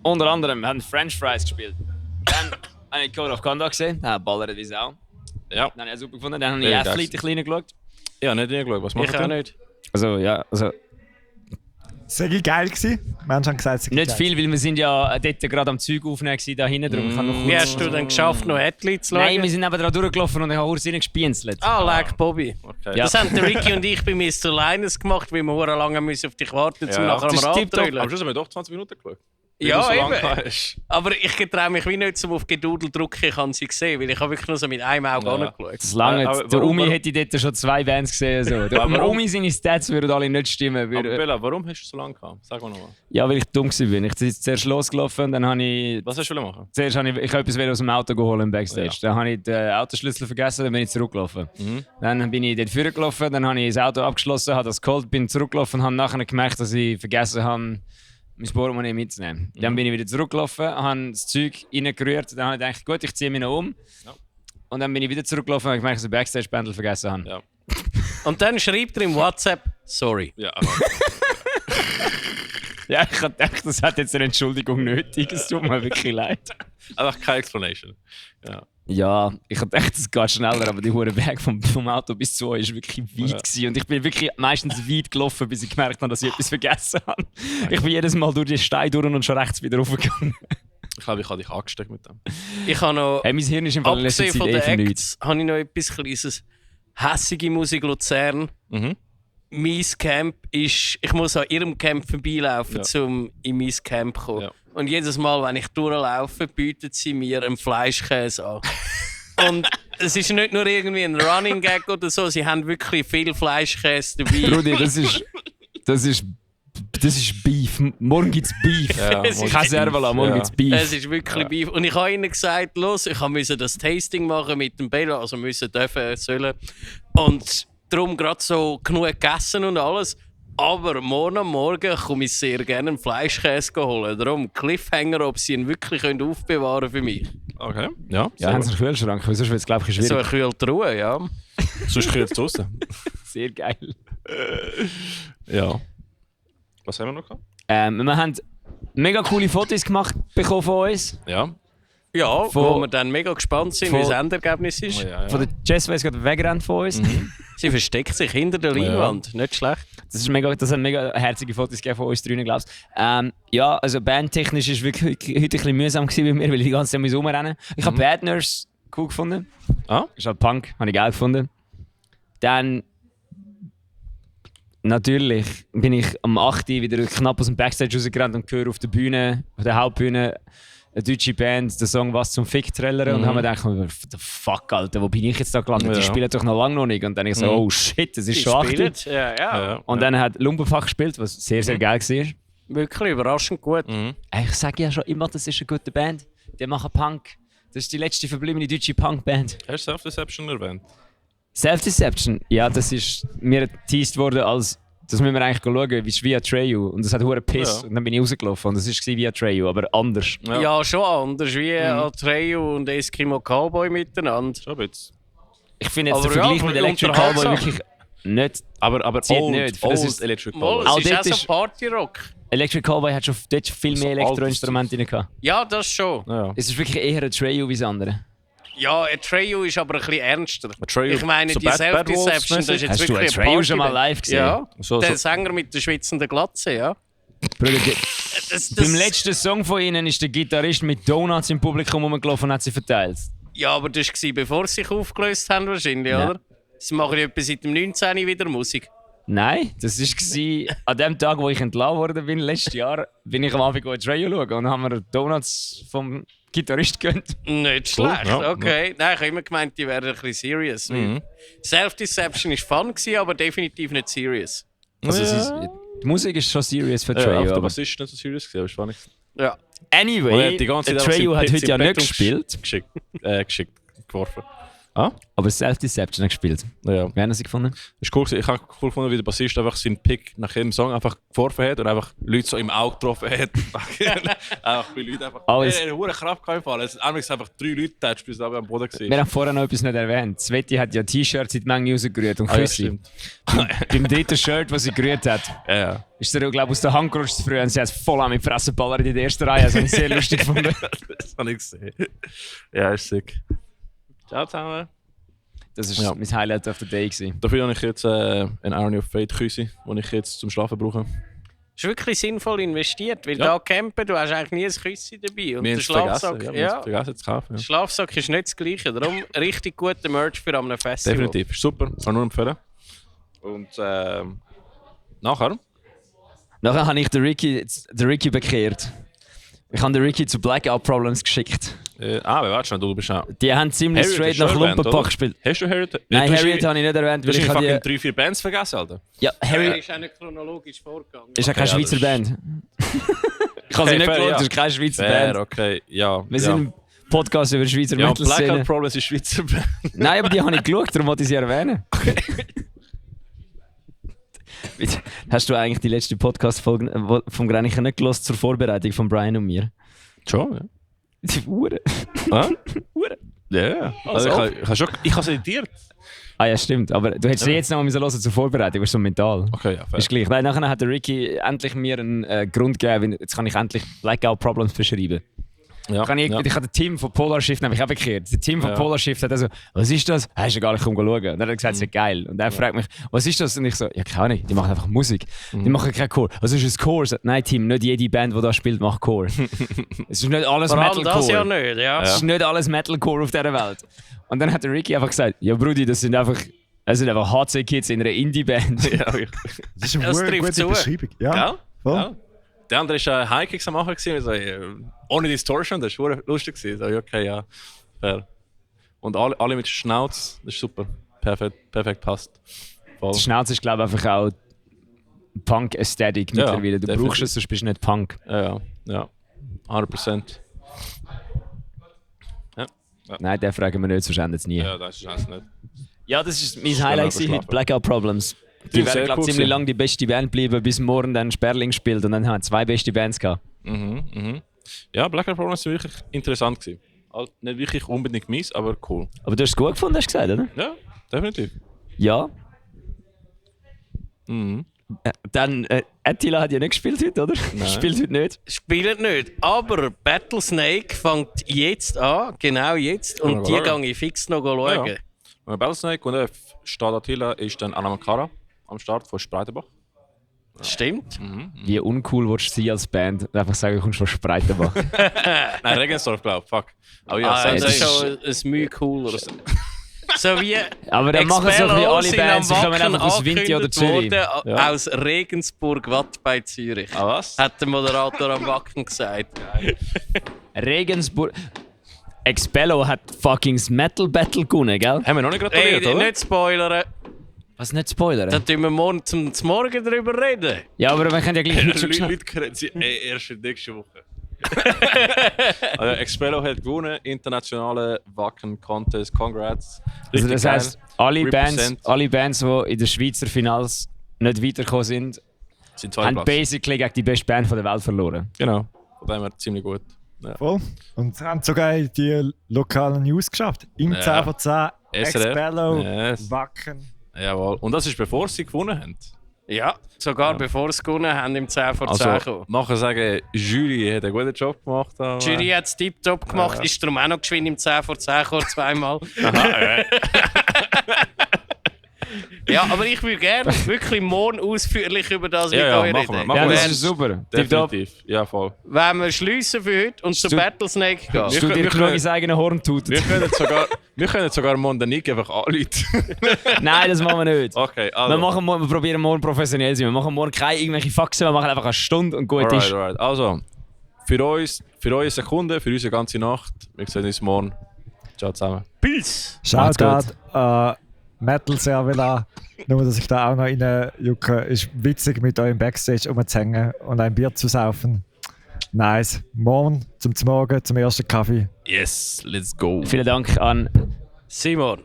Unter anderem haben French Fries gespielt. Dann habe ich Code of Conduct gesehen. Ja, ballert wie Sau. Ja. Dann habe ich super gefunden. Dann habe ich Athlete ein bisschen geschaut. Ja, nicht reingeschaut. Was macht ich auch nicht. Also, ja, also... Sehr geil gewesen. Menschen haben gesagt, nicht viel, weil wir sind ja dort gerade am Zeug aufnehmen da hinten drum. Wie hast du denn geschafft, noch Athlete zu schauen? Nein, wir sind eben dran durchgelaufen und ich habe Urs reingespinselt. Like Bobby. Okay. Ja. Das haben der Ricky und ich bei Mr. Linus gemacht, weil wir lange auf dich warten müssen, um nachher am Rad zu drüllen. Aber schon haben wir doch 20 Minuten geschaut. Ja, so eben. Aber ich traue mich wie nicht, um auf Gedudel drücken, ich habe sie gesehen, weil ich habe wirklich nur so mit einem Auge angeschaut. Das lange. Der Umi hätte dort schon 2 Bands gesehen. So. Der Umi seine Stats würden alle nicht stimmen. Aber Bella, warum hast du so lange gehabt? Sag mal nochmal. Ja, weil ich dumm war. Ich bin zuerst losgelaufen, dann habe ich... Was hast du machen? Zuerst habe ich etwas aus dem Auto geholt im Backstage. Ja. Dann habe ich den Autoschlüssel vergessen, dann bin ich zurückgelaufen. Dann bin ich dort vorgelaufen, dann habe ich das Auto abgeschlossen, habe das geholt, bin zurückgelaufen und habe nachher gemerkt, dass ich vergessen habe, mein Portemonnaie mitzunehmen. Dann bin ich wieder zurückgelaufen, habe das Zeug reingerührt, dann habe ich gedacht, gut, ich ziehe mich noch um. Ja. Und dann bin ich wieder zurückgelaufen und habe gemerkt, dass ich den Backstage-Bändel vergessen habe. Ja. Und dann schreibt er im WhatsApp, sorry. Ja, ja, ich habe gedacht, das hat jetzt eine Entschuldigung nötig, es tut mir wirklich leid. Einfach keine Explanation. Ja, ich habe gedacht, es geht schneller, aber die hohe Weg vom Auto bis zu euch war wirklich weit gewesen. Und ich bin wirklich meistens weit gelaufen, bis ich gemerkt habe, dass ich etwas vergessen habe. Ich bin jedes Mal durch die Steine durch und schon rechts wieder raufgegangen. Ich glaube, ich habe dich angesteckt mit dem. Ich habe noch... Hey, mein Hirn ist im Fall abgesehen von den Acts, habe ich noch etwas Kleines. Hässige Musik Luzern. Mein Camp ist... Ich muss an ihrem Camp vorbeilaufen, um in mein Camp zu kommen. Ja. Und jedes Mal, wenn ich durchlaufe, bieten sie mir einen Fleischkäse an. Und es ist nicht nur irgendwie ein Running Gag oder so, sie haben wirklich viel Fleischkäse dabei. Brudi, das ist Beef. Morgen gibt's Beef. Ja, kein Servala, morgen gibt's Beef. Es ist wirklich Beef. Und ich habe ihnen gesagt, los, ich musste das Tasting machen mit dem Bello, also sollen. Und darum gerade so genug gegessen und alles. Aber morgen am Morgen komme ich sehr gerne einen Fleischkäse holen. Darum Cliffhanger, ob sie ihn wirklich aufbewahren können für mich. Okay, ja. Ja, haben sie einen Kühlschrank? Sonst wird es, glaube ich, schwierig. So eine Kühltruhe, ja. Sonst kühlt es draußen. Sehr geil. Ja. Was haben wir noch gehabt? Wir haben mega coole Fotos gemacht bekommen von uns. Ja. Ja, wo wir dann mega gespannt sind, wie das Endergebnis ist. Oh, ja. Von der Jess, die gerade wegrennt von uns. Sie versteckt sich hinter der Leinwand, nicht schlecht. Das sind mega herzige Fotos von uns drinnen, glaubst du. Ja, also bandtechnisch war es wirklich heute ein bisschen mühsam bei mir, weil ich die ganze Zeit rumrennen musste. Ich habe Bad Nurse cool gefunden. Ist halt Punk, habe ich geil gefunden. Dann natürlich bin ich am 8. wieder knapp aus dem Backstage rausgerannt und höre auf der Bühne, auf der Hauptbühne, eine deutsche Band, der Song «Was zum Fick» trällern und haben mir gedacht, the fuck, Alter, wo bin ich jetzt da gelandet? Die spielen doch noch lange noch nicht. Und dann ich so, oh shit, das ist schon 8. Ja. Und dann hat Lumpenfach gespielt, was sehr, sehr geil war. Wirklich überraschend gut. Ich sage ja schon immer, das ist eine gute Band. Die machen Punk. Das ist die letzte verbliebene deutsche Punk-Band. Hast du Self-Deception erwähnt? Self-Deception? Ja, das ist mir geteased worden als... Das müssen wir eigentlich schauen, wie es via Treyu. Und das hat hure Piss. Und dann bin ich rausgelaufen und das war via Treyu, aber anders. Ja, schon anders. Wie Treyu und Eskimo Cowboy miteinander. Schon ein bisschen. Ich finde jetzt den Vergleich mit Electric Cowboy wirklich nicht... Aber zieht old, nicht. Old das ist Electric Cowboy. Das ist auch so Partyrock. Electric Cowboy hat schon dort viel mehr Elektroinstrumente drin gehabt. Ja, das schon. Ja. Es ist wirklich eher ein Treyu wie das andere. Ja, ein Treyu ist aber ein bisschen ernster. Ich meine, so die Self-Deception, das ist jetzt hast wirklich du ein Treyu schon mal live gesehen? Ja, der Sänger mit der schwitzenden Glatze, ja. Bruder, beim letzten Song von ihnen ist der Gitarrist mit Donuts im Publikum rumgelaufen und hat sie verteilt. Ja, aber das war bevor sie sich aufgelöst haben wahrscheinlich, Ja. oder? Sie machen ja etwa seit dem 19. wieder Musik. Nein, das war an dem Tag, wo ich entlassen worden bin, letztes Jahr, bin ich am Abend Trail schauen und haben wir Donuts vom Gitarrist gegönnt. Nicht Cool, schlecht, ja. okay. Nein, ich habe immer gemeint, die wären ein bisschen serious. Self-Deception war fun, aber definitiv nicht serious. Also die Musik ist schon serious für Trail. aber aber was ist nicht so serious gewesen, aber spannend. Ja. Anyway, Die ganze Zeit Trail einfach hat seinen heute ja Pizza nicht gespielt, geschickt geworfen. aber Self-Deception hat gespielt. Ja. Wie haben Sie gefunden? Das ist cool gewesen. Ich habe cool gefunden, wie der Bassist einfach seinen Pick nach jedem Song einfach geworfen hat und einfach Leute so im Auge getroffen hat. Einfach bei Leuten einfach. Aber Er hat eine hohe Kraft gefallen. Es sind einfach 3 Leute getatscht, bis er am Boden Wir war. haben vorher noch etwas nicht erwähnt. Sveti hat ja T-Shirts in die Menge rausgerührt und Ah, ja, Küsse. stimmt. Beim dritten Shirt, das sie gerührt hat, Ja. ist sie, glaube ich, aus der Hand gerutscht früher und sie hat es voll an mit Fresse ballert in der ersten Reihe. Das habe ich sehr lustig gefunden. Das habe ich gesehen. Ja, ist sick. Ciao zusammen. Das war mein Highlight of the Day gewesen. Dafür habe ich jetzt ein Irony of Fate Küsse, das ich jetzt zum Schlafen brauche. Ist wirklich sinnvoll investiert, weil Ja. da campen, du hast eigentlich nie ein Küsschen dabei. Und Wir haben der es Schlafsack, vergessen, wir haben es vergessen zu kaufen. der Ja. Schlafsack ist nicht das Gleiche. Darum richtig guter Merch für einem Festival. Definitiv, ist super, kann nur empfehlen. Und nachher? Nachher habe ich den Ricky bekehrt. Ich habe den Ricky zu Blackout Problems geschickt. Wer warst du? Du bist auch. Die haben ziemlich Harriet straight hast du nach schon erwähnt, Lumpenpack oder? gespielt. Hast du Harriet? Nein, Du hast Harriet habe ich nicht erwähnt, Du weil hast ich habe fucking die... 3-4 Bands vergessen, Alter. Ja, Er Harriet ist auch nicht chronologisch vorgegangen. ist ja keine Okay, ja, Schweizer das ist- Band. Ich habe sie Okay, nicht fair, geschaut, ja. das ist keine Schweizer Fair, Band. okay, ja. Wir sind ein Podcast über Schweizer ja, Blackout Metal-Szene. Problems ist Schweizer Band. Nein, aber die habe ich geschaut, darum wollte ich sie erwähnen. Hast du eigentlich die letzte Podcast-Folge vom Grenichen nicht gehört zur Vorbereitung von Brian und mir? Schon, ja. Die Uhren. Ah? Uhren. Ja, also ich habe es editiert. Ah ja, stimmt. Aber du hättest jetzt noch mal hören zur Vorbereitung, aber so mental. Okay, ja, fair. Ist gleich. Nein, nachher hat der Ricky endlich mir einen Grund gegeben, jetzt kann ich endlich Blackout Problems beschreiben. Ja, Ich habe das Team von Polar Shift nämlich auch bekehrt. Das Team von Ja. Polar Shift hat also, was ist das? Er ist egal, ich komme schauen. Und dann hat er gesagt, es ist geil. Und er fragt mich, was ist das? Und ich so, ja, keine Ahnung, die machen einfach Musik. Die machen keinen Core. Was ist ein Core? So, nein, Team, nicht jede Band, die da spielt, macht Core. Es ist nicht alles Vor allem Metalcore. das ja nicht, ja. Es ist nicht alles Metalcore auf dieser Welt. Und dann hat der Ricky einfach gesagt, ja Brudi, das sind einfach HC-Kids in einer Indie-Band. Ja, Das ist eine Das sehr trifft gute zu. Beschreibung. Ja, Gell? voll. Ja. Der andere war High-Kicks am Machen, so, ohne Distortion, das war lustig. So, okay, ja, fair. Und alle mit Schnauz, das ist super. Perfekt passt. Voll. Die Schnauze ist, glaube ich, einfach auch Punk-Ästhetik Ja, mittlerweile. Du definitiv. brauchst es, sonst bist du nicht Punk. Ja, 100%. Nein, den fragen wir nicht, sonst endet es nie. Ja, das ist es nicht. Ja, das ist mein Schnell Highlight gewesen überschlafen. heute, Blackout Problems. Die Sehr werden, glaube cool ich, ziemlich gewesen. lange die beste Band bleiben, bis morgen dann Sperling spielt. Und dann haben wir 2 beste Bands gehabt. Ja, Blackout Problems war wirklich interessant gewesen. Also, nicht wirklich unbedingt mies, aber cool. Aber du hast es gut gefunden, hast du gesagt, oder? Ja, definitiv. Ja. Dann, Attila hat ja nicht gespielt heute, oder? Nein. Spielt heute nicht. Spielt nicht. Aber Battlesnake fängt jetzt an, genau jetzt. Und die schauen. gehe ich fix noch schauen. Ja. Und Battlesnake und Stadt Attila ist dann Anamakara am Start von Spreitenbach. Stimmt. Wie uncool willst du sein als Band? Einfach sagen, du kommst von Spreitenbach. Nein, Regensdorf, glaube ich. Fuck. Aber ja, Das das ist schon ein Mühe cooler. So wie Aber dann machen so wie alle sind Bands, am sie kommen Wacken einfach aus Vinti oder angekündigt Zürich. worden, Ja. aus Regensburg-Watt bei Zürich. Ah, was? Hat der Moderator am Wacken gesagt. Regensburg. Expello hat fucking das Metal Battle gewonnen, gell? Haben wir noch nicht gratuliert, Ey, oder? nicht spoilern. Was nicht spoilern? Da tun wir morgen zum Morgen darüber reden. Ja, aber wir können ja gleich heute schon Leute geschnappt. kennen sie erst in der nächsten Woche. Also, Expello hat gewonnen, internationale Wacken Contest, congrats. Also das heisst, alle Represent. Bands, die in den Schweizer Finals nicht weitergekommen sind, Sind zwei haben Platz. basically gegen die beste Band der Welt verloren. Genau, von dem her ziemlich gut. Ja. Voll. Und sie haben sogar die lokalen News geschafft. Im Ja. 10 von 10, SRF. Expello, Yes. Wacken. Jawohl. Und das ist bevor sie gewonnen haben. Ja, sogar bevor sie gewonnen haben, im 10 vor 10 Also, gekommen. nachher sagen, Jury hat einen guten Job gemacht. Aber Die Jury hat es tiptop gemacht, Ja. ist darum auch noch geschwind im 10 vor 10 gekommen, zweimal. Ja, aber ich würde gerne wirklich morgen ausführlich über das mit euch reden. Ja, das ist super. Definitiv. Ja, voll. Wenn wir schliessen für heute und zu Battlesnake gehen. Du dir genug ins eigene Horn tut. Wir können sogar morgen den Nick einfach anrufen. Nein, das machen wir nicht. Okay, also. Wir probieren morgen professionell zu sein. Wir machen morgen keine irgendwelche Faxen, wir machen einfach eine Stunde und gut ist. Alright. Also, für eure Sekunde, für unsere ganze Nacht. Wir sehen uns morgen. Ciao zusammen. Peace! Shoutout Metal Servila. Nur, dass ich da auch noch reinjucke. Ist witzig, mit euch im Backstage rumzuhängen und ein Bier zu saufen. Nice. Morgen zum Morgen, zum ersten Kaffee. Yes, let's go. Vielen Dank an Simon.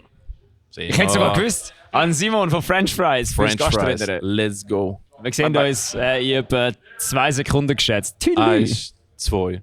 Ich hätte sogar gewusst, an Simon von French Fries. French Fries. Let's go. Wir sehen uns in etwa 2 Sekunden geschätzt. 1, 2.